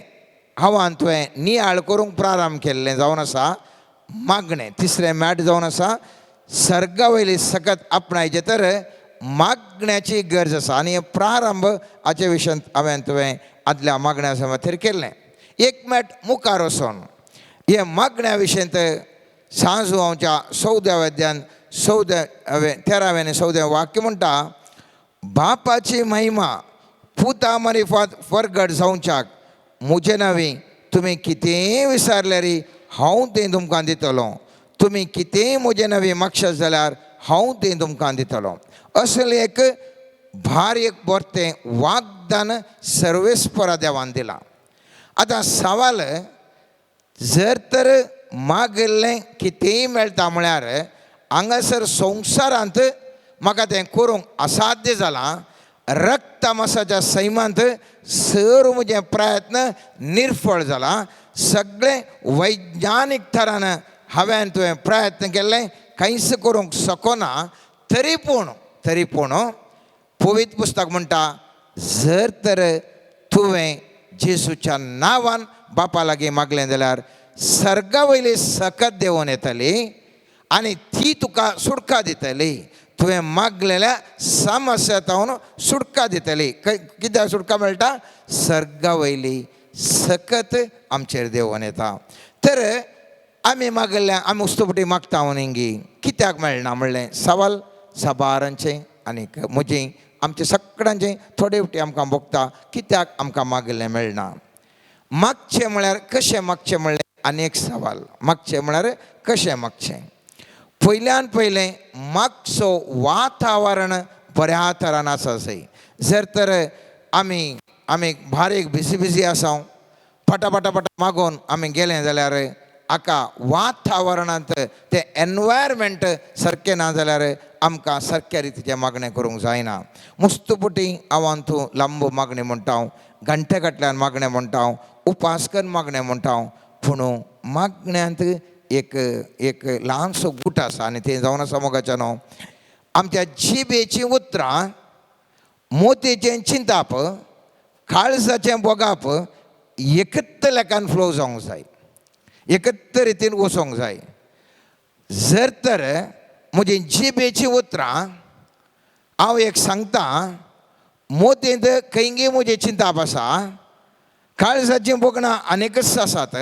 हांवान तुवें नियाळ करूंक प्रारंभ केल्लें जावन आसा मागणें. तिसरें मॅट जावन आसा सर्गा वयली सकत आपणायचें तर मागण्याची गरज आसा आनी हे प्रारंभ हाचे विशयांत हांवें तुवें आदल्या मागण्या समतेर केल्लें. एक मॅट मुखार वचोन हे मागण्या विशयांत सांजू आमच्या 14व्या अध्यायान 13व्या आनी 14व्या वाक्य म्हणटा बापाची महिमा पुता मारिफात परगट जावच्याक म्हजे नांवी तुमी कितेंय विचारल्यार हांव तें तुमकां दितलो, तुमी कितेंय म्हजे नांवी मागशात जाल्यार हांव तें तुमकां दितलो. असलें एक भार एक बरतें वागदान सर्वेस्परा देवान दिलां. आतां सवाल जर तर मागिल्लें कितेंय मेळटा म्हळ्यार हांगासर संवसारांत म्हाका तें करूंक असाध्य जालां. रक्तमासाच्या सैमांत सर म्हजें प्रयत्न निर्फळ जाला. सगळें वैज्ञानीक थरान हांवें तुवें प्रयत्न केल्लें कांयच करूंक शकना. तरी पूण पवित्र पुस्तक म्हणटा जर तर तुवें जेजूच्या नांवान बापा लागीं मागलें जाल्यार सर्गा वयली सकत देंवोन येतली आनी ती तुका सुटका दितली. तुवें मागलेल्या समस्या तावन सुटका दितली. कित्याक सुटका मेळटा? सर्गा वयली सकत आमचेर देंवोन येता. तर आमी मागल्या आमी उस्तुपटी मागता न्ही कित्याक मेळना म्हणलें सवाल साबारांचें आनीक म्हजें आमचें सगळ्यांचें थोडे फावटी आमकां भोगता कित्याक आमकां मागिल्लें मेळना. मागचें म्हळ्यार कशें मागचें म्हणलें आनी एक सवाल. मागचें म्हळ्यार कशें मागचें? पयल्यान पयलें मागचो वातावरण बऱ्या तरान आसा. जर तर आमी आमी बारीक बिजी बिजी आसा, पटापटा मागून आमी गेले जाल्यार आका वातावरणांत तें एनवायरमेंट सारकें ना जाल्यार आमकां सारक्या रितीचें मागणें करूंक जायना. मुस्तपुटी हांव तूं लांब मागणें म्हणटा, घंटे फाटल्यान मागणें म्हणटा, उपास करून मागणें म्हणटा, पूण मागण्यांत एक एक ल्हानसो गूट आसा आनी तें जावन आसा मोगाच्या न्हू आमच्या जिबेचीं उतरां, मोतीचें चिंताप, काळजाचें भोगाप एकत्र लेखान फ्लो जावंक जाय, एकत्र रितीन वचोंक जाय. जर तर म्हजी जिबेचीं उतरां हांव एक सांगता, मोतींत खंयगी म्हजें चिंताप आसा, काळजाचीं भोगणां आनीकच आसात,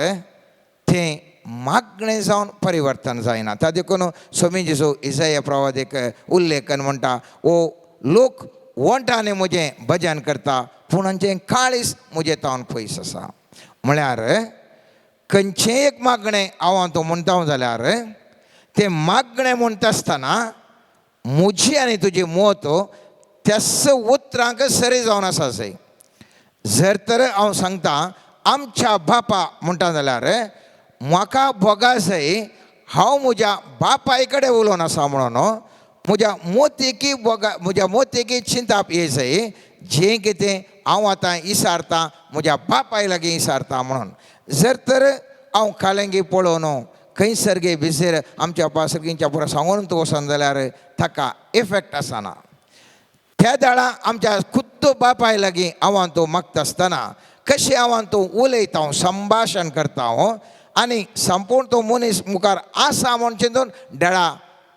तें मागणें जावन परिवर्तन जायना. ता देखून स्वामी जेजू इजाया प्रवादीक उल्लेखन म्हणटा, ओ लोक वंठांनी म्हजें भजन करता पूण हांचें काळीज म्हजें तावन पयस आसा. म्हळ्यार खंयचें एक मागणें हांव तूं म्हणटा जाल्यार तें मागणें म्हणटा आसतना म्हजी आनी तुजी मोत त्याच उतरांक सरी जावन आसा. जर तर हांव सांगता आमच्या बापा म्हणटा जाल्यार म्हाका भोगा जाय, हांव म्हज्या बापाय कडेन उलोवन आसा म्हणून म्हज्या मोतीकी भोगा, म्हज्या मोतीकी चिंताप ये जाय, जें कितें हांव आतां इसारता म्हज्या बापाय लागीं इसारता म्हणून. जर तर हांव कालेंगी पळोवन खंयसर गे भिजर आमच्या पासरगींच्या पुरो सांगून तूं वचोन जाल्यार ताका इफेक्ट आसना. त्या दाळा आमच्या खुद्द बापाय लागीं हांव तूं मागता आसतना कशें हांव तूं उलयता, संभाशण करता आनी संपूर्ण तो मनीस मुखार आसा म्हूण चिंतून डेळा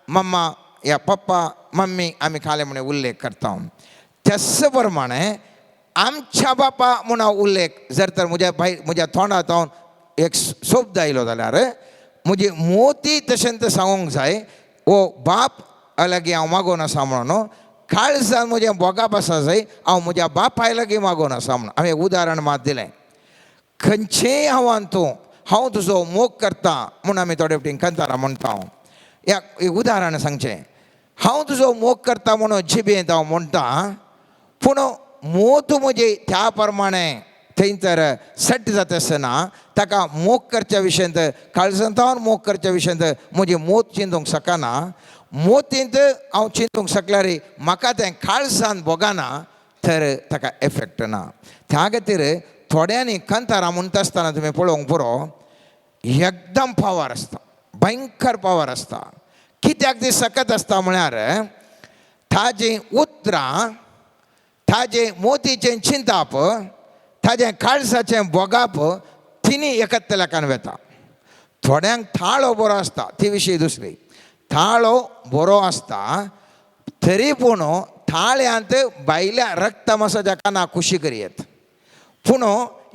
मम्मा या पप्पा मम्मी आमी खाले म्हण उल्लेख करता. त्याच प्रमाणे आमच्या बापा म्हूण हांव उल्लेख जर तर म्हज्या भाय म्हज्या तोंडांत एक शब्द आयलो जाल्यार म्हजी मोती तशें तें सांगूंक जाय, ओ बाप लागीं हांव मागून आसा म्हणून काळजान म्हजें भोगाप आसा जाय, हांव म्हज्या बापाय लागीं मागून आसा म्हणून. हांवें उदाहरण मात दिलें, खंयचेय हांवान तूं हांव तुजो मोग करता म्हूण आमी थोडे फावटी कांतारां म्हणटा. ह्या एक उदाहरण सांगचें, हांव तुजो मोग करता म्हणून जिबेंत हांव म्हणटा, पूण मोत म्हजी त्या प्रमाणे थंय तर सेट जाता आसतना ताका मोग करच्या विशयांत काळजांतावन मोग करच्या विशयांत म्हजी मोत चिंतूंक शकना. मोतींत हांव चिंतूंक शकल्यार म्हाका तें काळजान भोगना तर ताका एफेक्ट ना. त्या खातीर थोड्यांनी कांतारां म्हणटा आसतना तुमी पळोवंक पुरो एकदम पावर आसता, भयंकर पावर आसता. कित्याक ती सकत आसता म्हळ्यार ताजीं उतरां, ताजें मोतीचें चिंताप, ताजें काळजाचें भोगाप तिनी एकत्र लेखान वेता. थोड्यांक थाळो बरो आसता, ती विशय दुसरी. थाळो बरो आसता तरी पूण थाळ्यांत भायल्या रक्तमासाच्या काना खुशी करयेत, पूण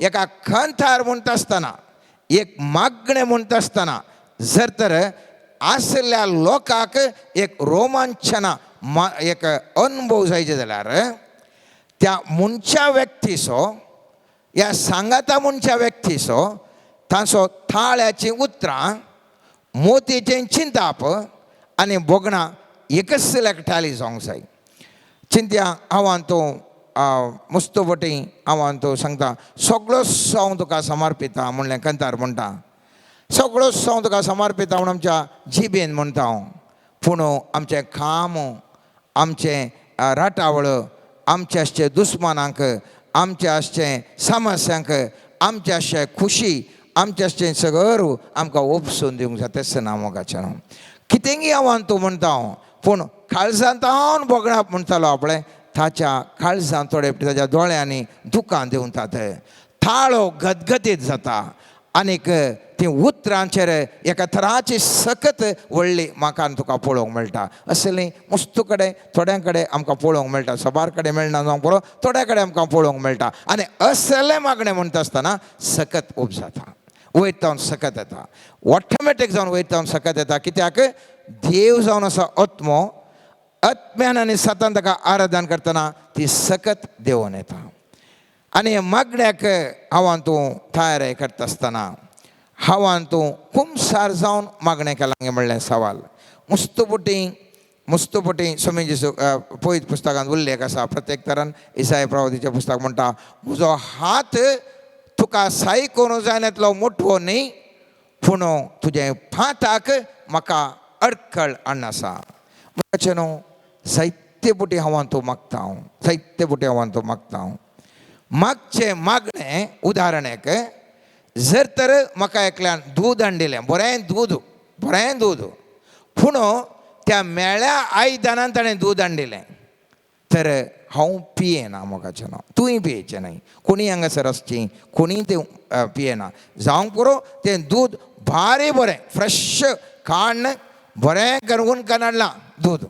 एका खंतार म्हणटा आसतना एक मागणें म्हणटा आसतना जर तर आशिल्ल्या लोकांक एक रोमांचना एक अनुभव जायचे जाल्यार त्या मनच्या व्यक्तीचो ह्या सांगाता मनच्या व्यक्तीचो तांचो थाळ्याचीं उतरां, मोतीचें चिंताप आनी भोगणां एकच लेखटाली जावंक जाय. चिंत्या हांव तूं मुस्तपटी हांव तूं सांगता सगळोच हांव तुका समर्पिता म्हणलें कंतार म्हणटा, सगळोच हांव तुका समर्पिता म्हूण आमच्या जिबेन म्हणटा हांव, पूण आमचें काम, आमचें राटावळ, आमचे आसचे दुस्मानांक, आमचे आसचें समस्यांक, आमचे आसचे खुशी, आमचे आसचें सगळं आमकां उपसून दिवंक जाता तेच ना मोगाचें. कितेंगी हांव तूं म्हणटा हांव, पूण काळजांतावन भोगणाप म्हणटालो आपणें ताच्या काळजांत थोडे ताच्या दोळ्यांनी दुकां दिवतात, थाळो गदगदीत जाता आनीक ती उतरांचेर एका थराची सकत व्हडली म्हाका आनी तुका पळोवंक मेळटा. असली मुस्तू कडेन थोड्यां कडेन आमकां पळोवंक मेळटा, सबार कडेन मेळना जावंक पुरो, थोड्या कडेन आमकां पळोवंक मेळटा. आनी असलें मागणें म्हणटा आसतना सकत उब जाता, वयर जावन सकत येता, ऑटोमॅटीक जावन वयर जावन सकत येता. कित्याक देव जावन आसा आत्मो, आत्म्यान आनी सतान ताका आराधन करतना ती सकत देवून येता. आनी मागण्याक हांव तूं तयारी करता आसतना हांव तूं कुमसार जावन मागणें केलां म्हणलें सवाल. मुस्तपुटी मुस्तपटी स्वामी जेजू पयत पुस्तकांत उल्लेख आसा. प्रत्येक तरान इसाय प्रवादीचें पुस्तक म्हणटा, म्हजो हात तुका साय करूं जायनातलो मोटवो न्ही, पूण तुजें पांताक म्हाका अडखळ हाडनासा. म्हणचे न्हू जायते पुटी हांव तूं मागता, हांव जायते पुटी हांव तूं मागता. हांव मागचें मागणें उदाहरण एक, जर तर म्हाका एकल्यान दूद हाडिल्लें, बरें दूद, बरें दूद, पूण त्या मेळ्या आयदनान ताणें दूद हाडिल्लें तर हांव पियेना. मोगाचें न्हू तूंय पियेचें न्हय, कोणीय हांगासर आसची कोणीय तें पियेना. जावंक पुरो तें दूद भारी बरें फ्रेश काण्ण बरें करून हाडलां दूद,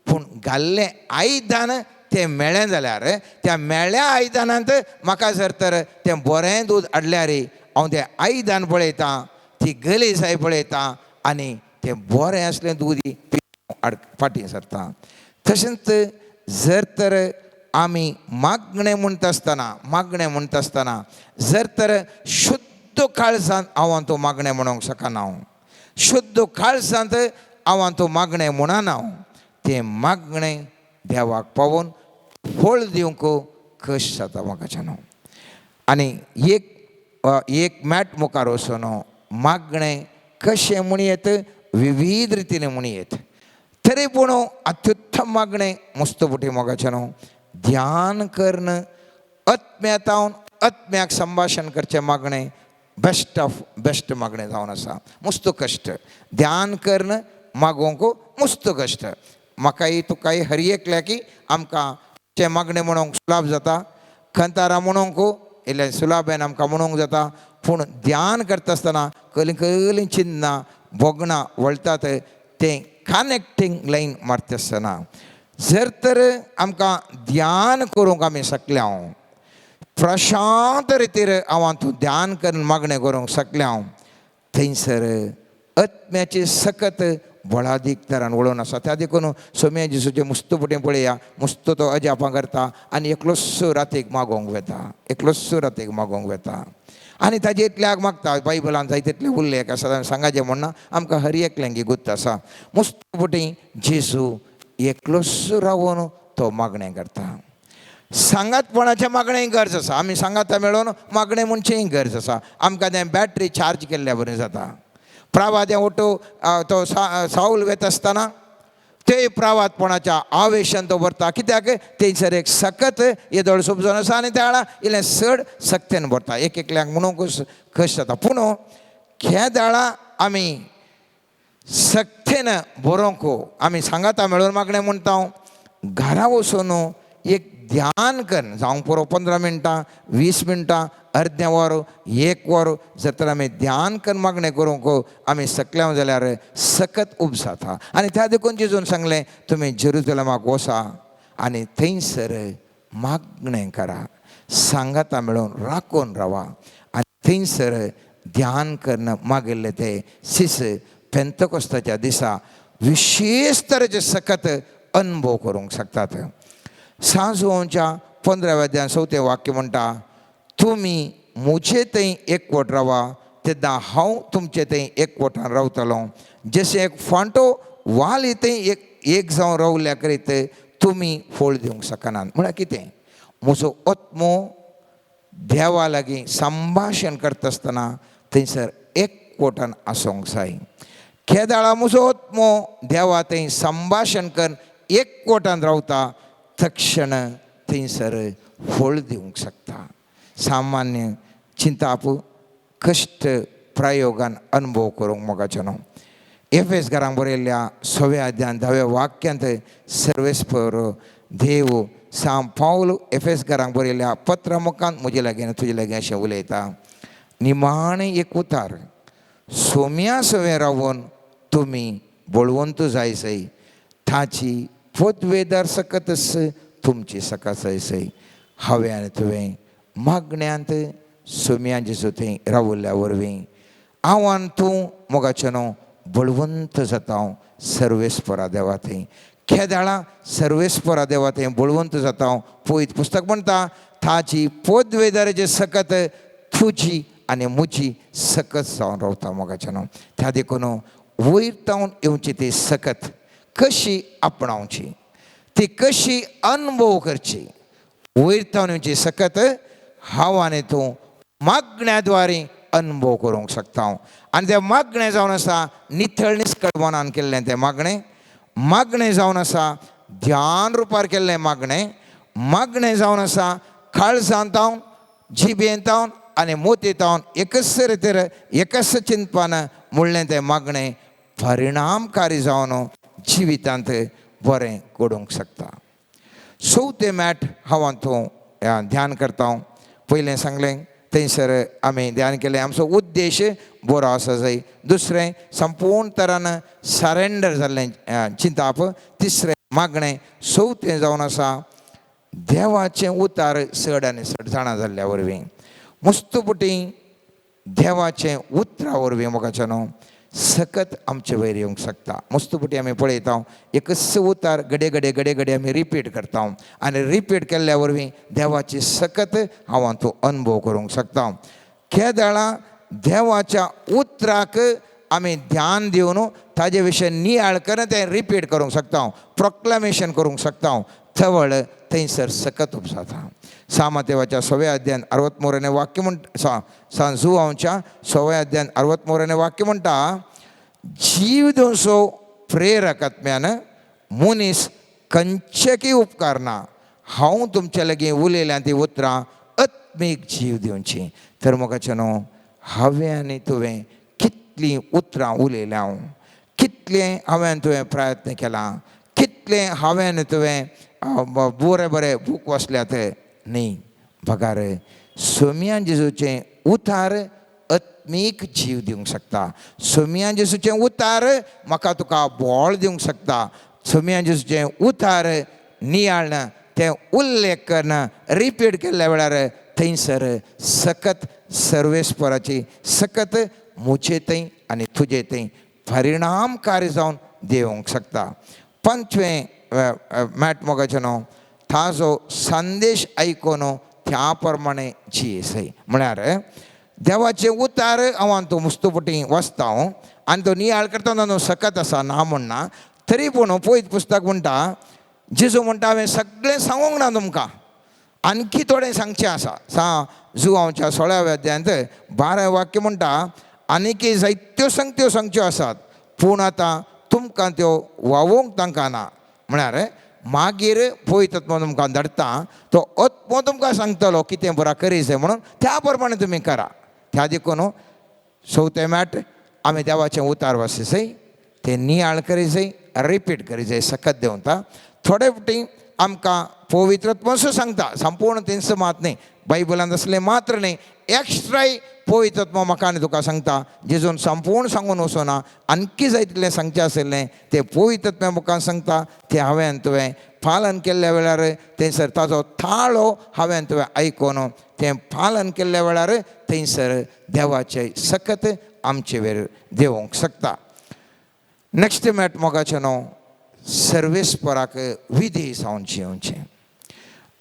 पूण घाल्लें आयदन तें मेळ्ळें जाल्यार त्या मेळ्ळ्या आयदनांत म्हाका जर तर तें बरें दूद हाडल्यार हांव तें आयदन पळयतां, ती गलीसाय पळयतां आनी तें बरें आसलें दूद फाटीं सरता. तशेंच जर तर आमी मागणें म्हणटा आसतना, मागणें म्हणटा आसतना जर तर शुद्ध काळजांत हांव तूं मागणें म्हणूंक शकना, हांव शुद्ध काळजांत हांव तूं मागणें म्हणना, हांव तें मागणें देवाक पावोवन फळ दिवंक कश्ट जाता म्हाका न्हू. आनी एक एक मॅट मुखार वचून मागणें कशें म्हणयेत, विविध रितीन म्हणयेत, तरी पूण अत्युत्तम मागणें मुस्तपुटी मोगाचें न्हू ध्यान करून आत्म्यातावन आत्म्याक संभाशण करचें मागणें बेस्ट ऑफ बेस्ट मागणें जावन आसा. मुस्त कश्ट ध्यान करून मागोवंक मुस्त कश्ट. म्हाकाय तुकाय हर एकल्याकी आमकां तें मागणें म्हणूंक सुलाभ जाता, खंतारा म्हणूंक इल्लें सुलाभेन आमकां म्हणूंक जाता, पूण ध्यान करता आसतना कसलीं कसलीं चिन्नां भोगणां वळटात तें कनेक्टींग लायन मारता आसतना जर तर आमकां ध्यान करूंक आमी शकले हांव प्रशांत रितीर हांव तूं ध्यान करून मागणें करूंक शकलें हांव, थंयसर आत्म्याची सकत बळादीक तरान वळोवन आसा. त्या देखून सोम्या जेजूचें मुस्त फुडें पळया, मुस्त तो अजापां करता आनी एकलोच रातीक मागोवंक वता, एकलोच रातीक मागोवंक वता आनी ताजे इतल्याक मागता. बायबलान जायते तितले उल्लेख आसा, सांगाचें म्हणना आमकां हर एकल्यांक गुत्त आसा. मुस्त फुडें जेजू एकलोच रावून तो मागणें करता. सांगातपणाचें मागणें गरज आसा, आमी सांगाता मेळोवन मागणें म्हणचेंय गरज आसा. आमकां तें बॅटरी चार्ज केल्ल्या बरें जाता. प्रावादें ओटो तो सावल वेता आसतना ते प्रावादपणाच्या आवेशान तो भरता, कित्याक थंयसर एक सकत येदोळ समजून आसा आनी त्या वेळार इल्लें चड सक्तेन भरता. एक एकल्याक म्हणूंक कश्ट जाता, पूण खेदाळा आमी सक्तेन बरोवंक आमी सांगाता मेळोवन मागणें म्हणटा. हांव घरा वचून एक ध्यान कर जावंक पुरो 15 मिनटां 20 मिनटां अर्दें वर एक वर जर तर आमी ध्यान कर मागणें करूंक आमी सकल्या जाल्यार सकत उब जाता. आनी त्या देखून जेजून सांगलें, तुमी जेरुजलमाक वसा आनी थंयसर मागणें करा, सांगाता मेळोवन राखून रावा आनी थंयसर ध्यान करून मागिल्ले ते शिस पेंतकोस्ताच्या दिसा विशेश तरेचे सकत अनुभव करूंक शकतात. सांजोवच्या 15व्या अध्यायान 4थें वाक्य म्हणटा, तुमी म्हजे थंय एकवट रावा तेन्ना हांव तुमचे थंय एकवटान रावतलो. जशें एक फांटो वाली थंय एक एक जावन रावल्या करीत तुमी फळ दिवंक शकनात. म्हळ्यार कितें, म्हजो आत्मो देवा लागीं संभाशण करता आसतना थंयसर एकवटान आसूंक जाय. केदाळा म्हजो आत्मो देवा थंय संभाशण करून एकवटान रावता तक्षण थंयसर फळ दिवंक शकता. सामान्य चिंताप कश्ट प्रयोगान अनुभव करूंक मोगाचें न्हू. एफेस घरांक बरयल्ल्या 6व्या अध्यायान 10व्या वाक्यांत सर्वेस्पर देव सांव पावल एफेस घरांक बरयल्ल्या पत्र मुखान म्हजे लागीं तुजे लागीं अशें उलयता, निमाणें एक उतार सोम्या सवें रावून तुमी बळवंत जाय सय, ताची पदवेदार सकतच तुमची सकासय सय. हांवें आनी तुवें मागण्यांत सोम्या जेजू थंय रावल्ल्या वरवीं हांव आनी तूं मोगाचें न्हू बळवंत जाता. हांव सर्वेस्परा देवा थंय खेदाळा सर्वेस्परा देवा थंय बळवंत जाता. हांव पयत पुस्तक म्हणटा, ताची पदवेदाराची सकत तुजी आनी म्हजी सकत जावन रावता मोगाचें न्हू. त्या देखून वयर तावन येवची ती सकत कशी आपणावची, ती कशी अनुभव करची. वयर तावन येवची सकत हांव आनी तूं मागण्या द्वारे अनुभव करूंक शकता. आनी तें मागणें जावन आसा नितळ निस्कळ मनान केल्लें तें मागणें, मागणें जावन आसा ध्यान रुपार केल्लें मागणें, मागणें जावन आसा काळजांत तावन, जिबेंत तावन आनी मोती तावन एकच रितीर एकच चिंतपान म्हणलें तें मागणें परिणामकारी जावन जिवितांत बरें घडोवंक शकता. चवथें मॅट हांव तूं ध्यान करता. पयलें सांगलें थंयसर आमी ध्यान केलें आमचो उद्देश बरो आसा जाय. दुसरें संपूर्ण तरान सरेंडर जाल्लें चिंताप. तिसरें मागणें. चवथें जावन आसा देवाचें उतार चड आनी चड जाणा जाल्ल्या वरवीं, मुस्तुपुटी देवाचें उतरा वरवीं मोगाचें न्हू सकत आमचे वयर येवंक शकता. मुस्तुपुटी आमी पळयता एकच उतार घडये घडये घडये घडये आमी रिपीट करता आनी रिपीट केल्ल्या वरवीं देवाची सकत हांव तो अनुभव करूंक शकता. केदळां देवाच्या उतराक आमी ध्यान दिवन ताजे विशय नियाळ करून तें रिपीट करूंक शकता, प्रोक्लमेशन करूंक शकता, तवळ थंयसर सकत उपजाता. सामतेवाच्या सव्या अध्यान 63 वाक्य म्हणटा, सा जुवांच्या सव्या अध्यान 63 वाक्य म्हणटा, जीव दिवचो प्रेरक आत्म्यान मनीस खंयचेकय उपकारना, हांव तुमचे लागीं उलयल्यां ती उतरां आत्मीक जीव दिवची. तर मोगाचें न्हू हांवें आनी तुवें कितलीं उतरां उलयल्या, कितलें हांवें तुवें प्रयत्न केला, कितलें हांवें तुवें बरे बरे बूक वाचल्यात न्ही, बगार सोम्या जेजूचें उतार आत्मीक जीव दिवंक शकता. सोम्या जेजूचें उतार म्हाका तुका बोळ दिवंक शकता. सोम्या जेजूचें उतार नियाळना तें उल्लेख करना रिपीट केल्ल्या वेळार थंयसर सकत सर्वेस्पराची सकत म्हजे थंय आनी तुजे थंय परिणामकारी जावन देवंक शकता. पंचवें मॅट मोगाचें न्हू ताजो संदेश आयकून त्या प्रमाणे जियेसय, म्हळ्यार देवाचें उतार हांव तो मुस्तुपटी वाचता आनी तो नियाळ करता न्हू सकत आसा ना म्हणना, तरी पूण पयत पुस्तक म्हणटा जेजू म्हणटा हांवें सगळें सांगूंक ना तुमकां, आणखी थोडें सांगचें आसा. सा जुवांच्या 16व्या अध्यायांत 12 वाक्य म्हणटा आनीकी जायत्यो संगत्यो सांगच्यो आसात पूण आतां तुमकां त्यो वावोवंक तांकां ना. म्हळ्यार मागीर पळयत आत्मो तुमकां धाडटा तो आत्मो तुमकां सांगतलो कितें बरा करी जाय म्हणून त्या प्रमाणे तुमी करा. त्या देखून चवथें मॅट आमी देवाचें उतार वाचसय तें नियाळ करी जाय, रिपीट करी जाय, सकत देंवता. थोडे फावटी आमकां पवित्र आत्मो सांगता संपूर्ण तेंच मात न्ही, बायबलांत आसलें मात्र न्ही, एक्स्ट्राय पवित्र आत्मो म्हाका आनी तुका सांगता जेजून संपूर्ण सांगून वचना, आणखी जाय तितलें सांगचें आशिल्लें तें पवित्र आत्म्या मुखार सांगता. तें हांवें तुवें पालन केल्ल्या वेळार थंयसर ताजो थाळो हांवें तुवें आयकून तें पालन केल्ल्या वेळार थंयसर देवाचें सकत आमचे वेर देवोंक शकता. नेक्स्ट मॅट मोगाचें न्हू सर्वेस्पराक विधेय जावन जियोवचें.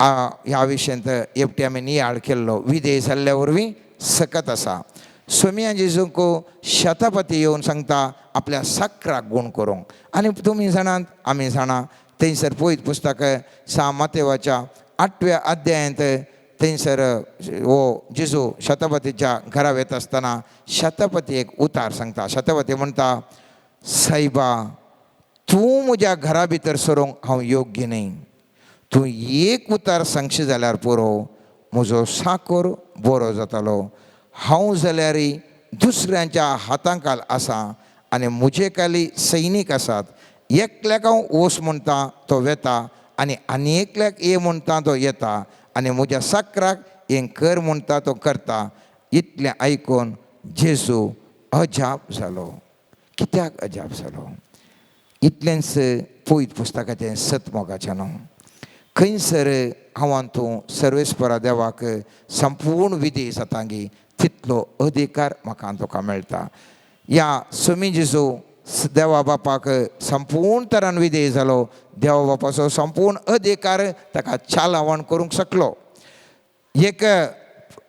ह्या विशयांत एकटी आमी नियाळ केल्लो विधेय जाल्ल्या वरवीं सकत आसा. सोम्या जेजूक शतपती येवन सांगता आपल्या साकराक गूण करूंक आनी तुमी जाणात आमी जाणा थंयसर पळयत पुस्तक सा मातेवाच्या 8व्या अध्यायांत थंयसर हो जेजू शतपतीच्या घरा वता आसतना शतपती एक उतार सांगता. शतपती म्हणटा सायबा तूं म्हज्या घरा भितर सरूंक हांव योग्य न्ही, तूं एक उतार सांगशी जाल्यार पुरो म्हजो साकोर बरो जातालो. हांव जाल्यार दुसऱ्यांच्या हातांकाल आसा आनी म्हजे खाली सैनीक आसात, एकल्याक हांव वस म्हणटा तो वेता आनी आनी एकल्याक ये म्हणटा तो येता आनी म्हज्या साकराक हें कर म्हणटा तो करता. इतलें आयकून जेजू अजाप जालो. कित्याक अजाप जालो? इतलेंच पयत पुस्तकाचें सत मोगाचें न्हू खंयसर हांव तूं सर्वेस्परा देवाक संपूर्ण विधी जातांगी तितलो अधिकार म्हाका तुका मेळटा. ह्या सोमी जेजू देवा बापाक संपूर्ण तरान विधेय जालो, देवा बापाचो संपूर्ण अधिकार ताका चालावण करूंक शकलो. एक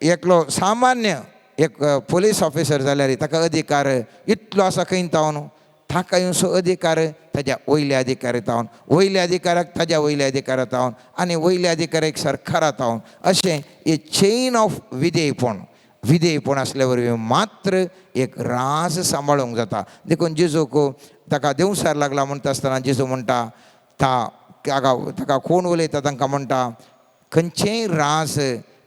एकलो सामान्य एक पोलीस ऑफिसर जाल्यार ताका अधिकार इतलो आसा खंय तावन ताका येवचो अधिकार ताज्या वयल्या अधिकारात जावन, वयल्या अधिकाराक ताज्या वयल्या अधिकारात जावन आनी वयल्या अधिकाऱ्याक सरकारात जावन, अशें हे चेन ऑफ विधेयपण, विधेयपण आसल्या वरवीं मात्र एक राज सांबाळूंक जाता. देखून जेजूक ताका देंवसार लागला म्हणटा आसतना जेजू म्हणटा ताका ताका कोण उलयता तांकां म्हणटा खंयचेय राज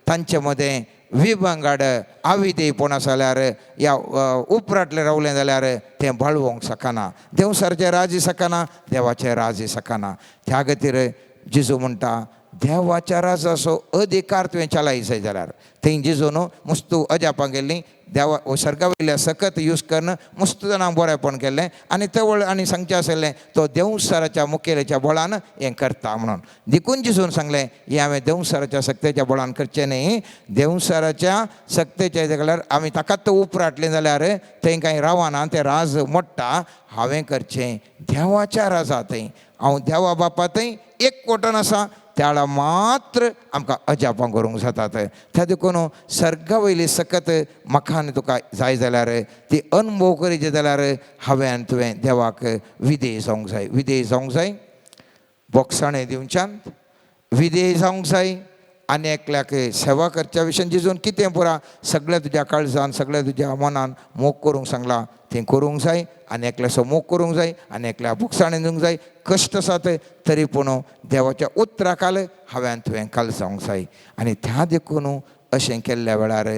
तांचे मदें विभंगाड अविधेयपण आसा जाल्यार या उपराटलें रावलें जाल्यार तें बाळवोंक शकना, देंवसारचें राजी शकना, देवाचें राजी शकना. त्या खातीर जेजू म्हणटा देवाच्या राजाचो अधिकार तुवें चलाय जाय जाल्यार थंय जेजू न्हू मुस्तू अजापां केल्लीं, देवा सर्गा वयल्या सकत यूज करून मुस्त जाणांक बरेंपण केल्लें आनी तवळ आनी सांगचें आसलें तो देंवसाराच्या मुखेल्याच्या बळान हें करता म्हणून. देखून जेजून सांगलें हें हांवें देंवसाराच्या सक्तेच्या बळान करचें न्ही, देंवसाराच्या सक्तेच्या जाल्यार आमी ताकाच उपराटलें जाल्यार थंय कांय रावना, तें राज मोडटा. हांवें करचें देवाच्या राजा थंय, हांव देवा बापा थंय एक कोटन आसा, त्याला मात्र आमकां अजापां करूंक जातात. त्या देखून सर्गा वयली सकत म्हाका आनी तुका जाय जाल्यार ती अनुभव करीत जाल्यार हांवें आनी तुवें देवाक विधेय जावंक जाय, विधेय जावंक जाय, बोगसाणें दिवच्यान विधेय जावंक जाय आनी एकल्याक सेवा करच्या विशयान जेजून कितें पुरा सगळ्या तुज्या काळजान सगळ्या तुज्या मनान मोग करूंक सांगलां तें करूंक जाय आनी एकल्याचो मोग करूंक जाय आनी एकल्या बोगसाणें दिवंक जाय. कश्ट आसात तरी पूण देवाच्या उतरा काल हांवें तुवें काल जावंक जाय. आनी त्या देखून अशें केल्ल्या वेळार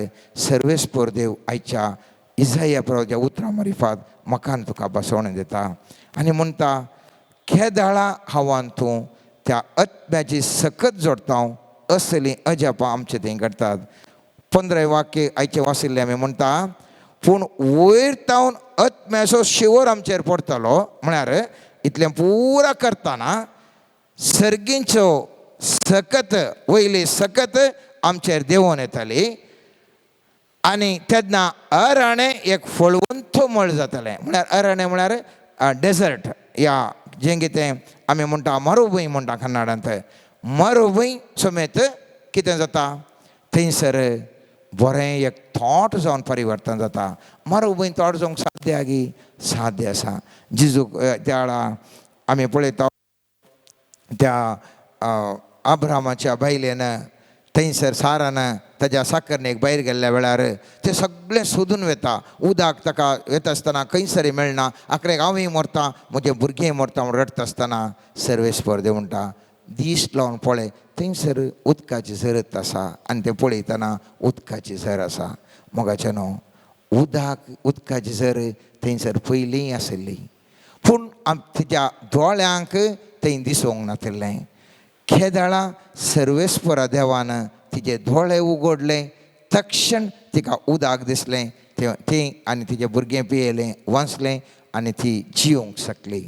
सर्वेस्पर देव आयच्या इजाया प्रभुच्या उतरां मारिफात म्हाका आनी तुका बसवण दिता आनी म्हणटा खेदाळा हांवान तूं त्या आत्म्याची सकत जोडटा असली अजापां आमचे थंय घडटात. 15 वाक्य आयचें वाचिल्लें आमी म्हणटा पूण वयर तावन आत्म्याचो शिवर आमचेर पडटलो, म्हळ्यार इतलें पुरा करतना सर्गींचो सकत वयली सकत आमचेर देंवोन येताली आनी तेन्ना अराणें एक फळवंत मळ जातालें. म्हळ्यार अराणें म्हळ्यार डेजर्ट या जें कितें आमी म्हणटा मरुभूंय म्हणटा कन्नडांत, मरुभूंय समेत कितें जाता थंयसर बरें एक थोट जावन परिवर्तन जाता. मरुभूंय थोट जावंक साध्य आगी साध्य आसा. जेजूक त्या वेळा आमी पळयता त्या अब्रामाच्या बायलेन थंयसर सारान ताज्या साकरणेक भायर गेल्ल्या वेळार तें सगळें सोदून वता, उदक ताका वता आसतना खंयसर मेळना, आखरेक हांवूय मरता म्हजें भुरगें मरता म्हूण रडटा आसतना सर्वेस्पर देव म्हणटा दीस लावन पळय थंयसर उदकाची झरत आसा आनी तें पळयतना उदकाची झर आसा. मोगाचें न्हू उदक उदकाची झर थंयसर पयलीं आशिल्ली पूण तिच्या दोळ्यांक थंय दिसूंक नाशिल्लें. खेदाळा सर्वेस्परा देवान तिजे दोळे उगडले तक्षण तिका उदक दिसलें तें आनी तिजें भुरगें पियेलें वाचलें आनी ती जियोंक शकली.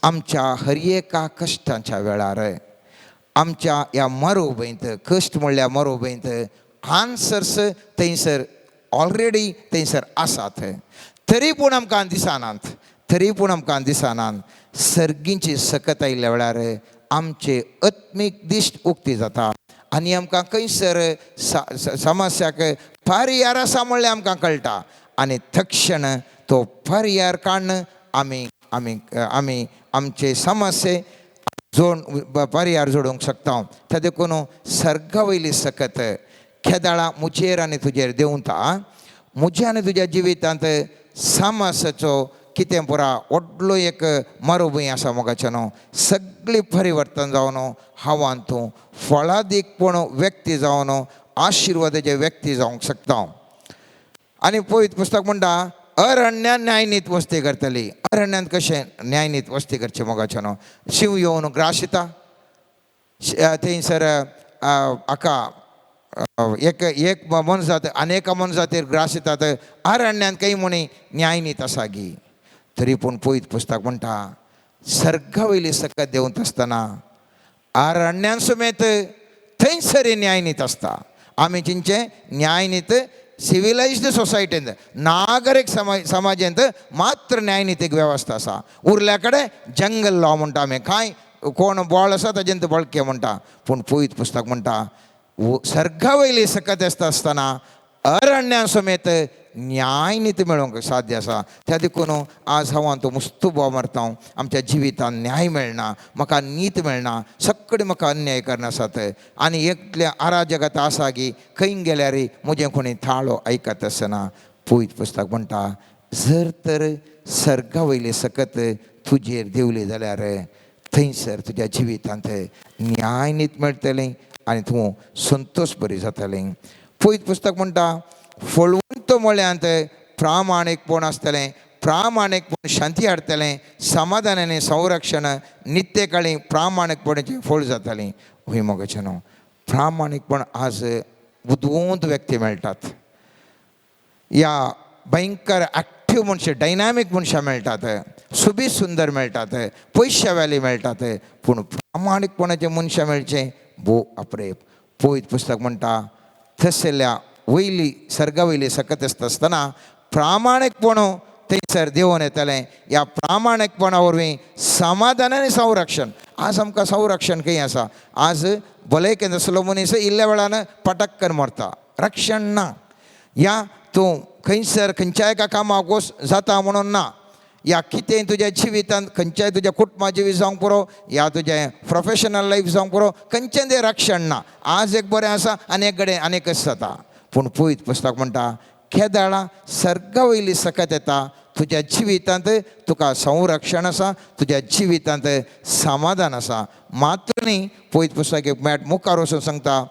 आमच्या हर एका कश्टांच्या वेळार आमच्या ह्या मरुभूंयत कश्ट म्हणल्यार मरुभूंयत आन्सर्स थंयसर ऑलरेडी थंयसर आसात तरी पूण आमकां दिसनात, तरी पूण आमकां दिसनात. सर्गींची सकत आयिल्ल्या वेळार आमचे आत्मीक दिश्ट उक्ती जाता आनी आमकां खंयसर समस्याक पर्यार आसा म्हणल्यार आमकां कळटा आनी तक्षण तो पर्यार काडून आमी आमी आमी आमचे समस्ये जोड पर्यार जोडूंक शकता. त्या देखून सर्गा वयली सकत खेदाळा म्हजेर आनी तुजेर देंवता, म्हज्या आनी तुज्या जिवितांत समस्याचो कितें पुरा व्हडलो एक मरुभूंय आसा मोगाचें न्हू सगळी परिवर्तन जावन हांवान तूं फळादीकपण व्यक्ती जावन आशिर्वादाचे व्यक्ती जावंक शकता. आनी पवित्र पुस्तक म्हणटा अरण्यान न्यायनीत वस्ती करतली. अरण्यांत कशें न्यायनीत वस्ती करचें मोगाचें न्हू शिव येवन ग्राशिता थंयसर हाका एक एक मनजात अनेक मनजातीर ग्राशितात. अरण्यांत काही म्हणी न्यायनीत आसा गी तरी पूण पवित्र पुस्तक म्हणटा सर्गा वयली सकत देंवत आसतना अरण्यान समेत थंयसर न्यायनीत आसता. आमी चिंचें न्यायनीत सिविलायज्ड सोसायटींत नागरीक समाजांत मात्र न्यायनितीक वेवस्था आसा. उरल्या कडेन जंगल लॉ म्हणटा आमी, कांय कोण बळ आसा ताजेंत बळके म्हणटा. पूण पवित्र पुस्तक म्हणटा सर्गा वयली सकत आसता आसतना अरण्या समेत न्याय नीती मेळोवंक साध्य आसा. त्या देखून आज हांव तो मुस्तू बोव मारता, आमच्या जिवितांत न्याय मेळना, म्हाका नीत मेळना, सगळे म्हाका अन्याय करना आसात आनी एकल्या अराजकता आसा की खंय गेल्यार म्हजें कोणी थाळो आयकत आसना. पवित्र पुस्तक म्हणटा, जर तर सर्गा वयले सकत तुजेर देंवली जाल्यार थंयसर तुज्या जिवितांत न्याय नीत मेळटलें आनी तूं संतोश बरी जातलें. पवित्र पुस्तक म्हणटा, फळवंत म्हळ्यांत प्रामाणीकपण आसतलें, प्रामाणीकपण शांती हाडटलें, समाधान आनी संरक्षण नित्यकाळी प्रामाणीकपणाचें फळ जातलें. हय मोगाचें न्हू, प्रामाणीकपण आज बुदवंत व्यक्ती मेळटात, या भयंकर एक्टिव मनशां, डायनामीक मनशां मेळटात, सोबीत सुंदर मेळटात, पयशा वेली मेळटात, पूण प्रामाणीकपणाचें मनशां मेळचें भोव अप्रेप. पवित्र पुस्तक म्हणटा, थंयसरल्या वयली सर्गा वयली सकत आसता आसतना प्रामाणीकपण थंयसर देंवोन येतलें. ह्या प्रामाणीकपणा वरवीं समाधान आनी संरक्षण. आज आमकां संरक्षण खंय आसा? आज भलायकेंत आसलो मनीस इल्ल्या वेळान पटक्कन मरता, रक्षण ना. या तूं खंयसर खंयच्याय एका कामाक वच जाता म्हणून ना, या कितें तुज्या जिवितांत खंयच्याय तुज्या कुटुंबा जिवीत जावंक पुरो, या तुजें प्रोफेशनल लायफ जावंक पुरो, खंयचें तें रक्षण ना. आज एक बरें आसा आनी एक कडेन आनी एकच जाता. पूण पवित्र पुस्तक म्हणटा, केदाळा सर्गा वयली सकत येता, तुज्या जिवितांत तुका संरक्षण आसा, तुज्या जिवितांत समाधान आसा. मात्र न्ही, पवित्र पुस्तक एक मेट मुखार वचून सांगता,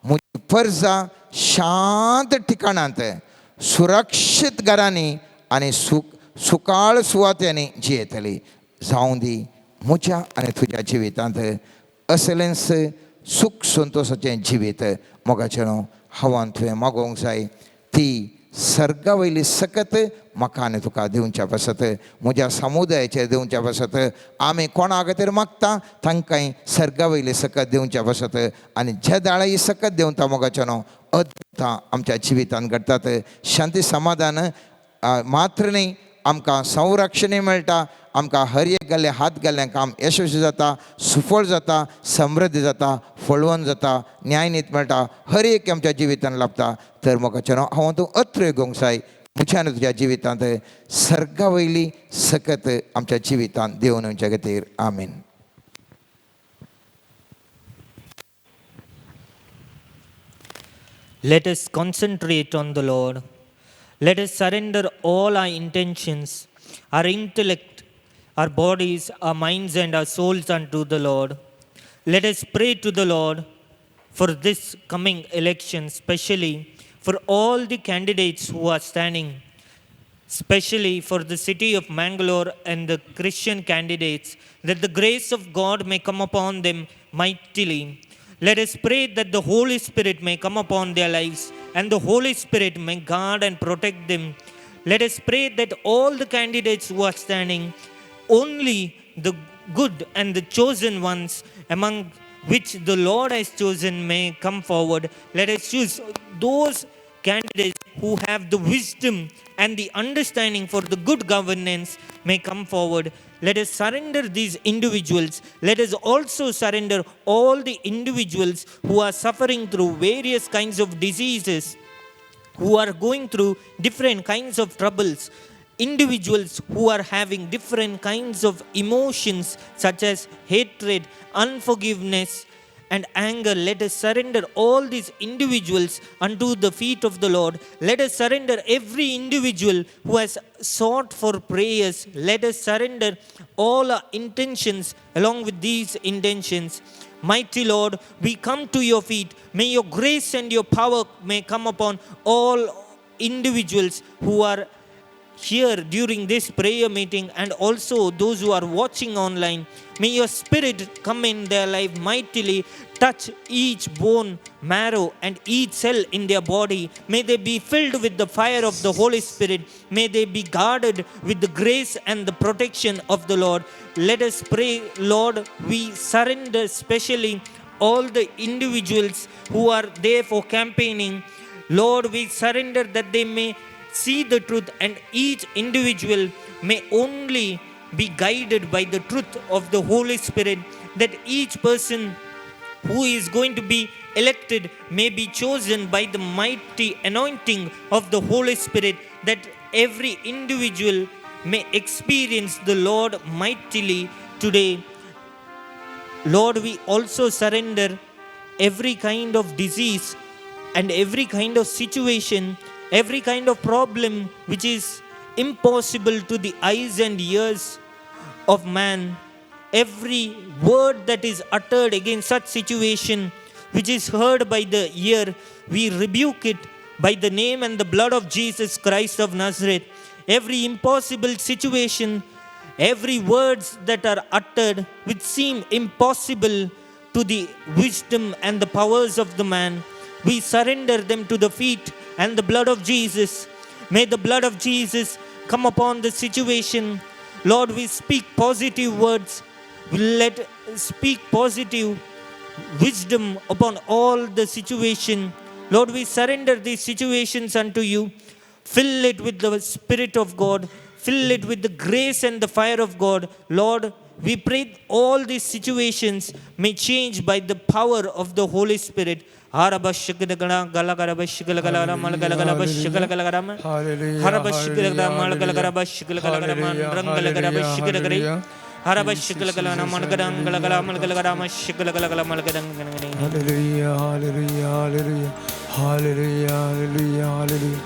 म्हजी परजा शांत ठिकाणांत सुरक्षीत घरांनी आनी सुकाळ सुवात्यांनी जियेतली. जावं दी म्हज्या आनी तुज्या जिवितांत असलेंच सूख संतोशाचें जिवीत. मोगाचें न्हू, हांवान तुवें मागोवंक जाय ती सर्गा वयली सकत म्हाका आनी तुका दिवच्या पासत, म्हज्या समुदायाचेर दिवच्या पासत, आमी कोणा खातीर मागता तांकांय सर्गा वयली सकत दिवच्या पासत. आनी जे दाळा ही सकत दिवता मोगाचें न्हू, अद्भुतां आमच्या जिवितांत घडटात. शांती समाधान मात्र न्ही, आमकां संरक्षणूय मेळटा, आमकां हर एक गेल्ले हात गेल्लें काम यशस्वी जाता, सुफळ जाता, समृद्ध जाता, फळवंत जाता, न्यायनीत मेळटा, हर एक आमच्या जिवितांत लाभता. तर मोगाचें न्हू, हांव तूं अत्र घेवंक जाय म्हज्या आनी तुज्या जिवितांत सर्गा वयली सकत आमच्या जिवितांत देंवोन येवच्या खातीर. आमीन. Let us concentrate on the Lord. Let us surrender all our intentions, our intellect, our bodies, our minds, and our souls unto the Lord. Let us pray to the Lord for this coming election, especially for all the candidates who are standing, especially for the city of Mangalore and the Christian candidates, that the grace of God may come upon them mightily. Let us pray that the Holy Spirit may come upon their lives and the Holy Spirit may guard and protect them. Let us pray that all the candidates who are standing, only the good and the chosen ones among which the Lord has chosen may come forward. Let us choose those candidates who have the wisdom and the understanding for the good governance may come forward. Let us surrender these individuals. Let us also surrender all the individuals who are suffering through various kinds of diseases, who are going through different kinds of troubles, individuals who are having different kinds of emotions such as hatred, unforgiveness, and anger. Let us surrender all these individuals unto the feet of the Lord. Let us surrender every individual who has sought for prayers. Let us surrender all our intentions along with these intentions. Mighty Lord, we come to your feet. May your grace and your power may come upon all individuals who are here during this prayer meeting and also those who are watching online. May your spirit come in their life mightily, touch each bone, marrow, and each cell in their body. May they be filled with the fire of the Holy Spirit. May they be guarded with the grace and the protection of the Lord. Let us pray, Lord, we surrender especially all the individuals who are there for campaigning. Lord, we surrender that they may see the truth and each individual may only be guided by the truth of the Holy Spirit, that each person who is going to be elected may be chosen by the mighty anointing of the Holy Spirit. that every individual may experience the Lord mightily today. Lord, we also surrender every kind of disease and every kind of situation, every kind of problem which is impossible to the eyes and ears of man. Every word that is uttered against such situation which is heard by the ear, we rebuke it by the name and the blood of Jesus Christ of Nazareth. Every impossible situation, every words that are uttered which seem impossible to the wisdom and the powers of the man, we surrender them to the feet and the blood of Jesus. May the blood of Jesus come upon the situation. Lord, we speak positive words. We let speak positive wisdom upon all the situation. Lord, we surrender these situations unto you. Fill it with the Spirit of God. Fill it with the grace and the fire of God. Lord, we pray all these situations may change by the power of the Holy Spirit. Hallelujah, hallelujah, hallelujah, hallelujah, hallelujah, hallelujah, hallelujah, hallelujah.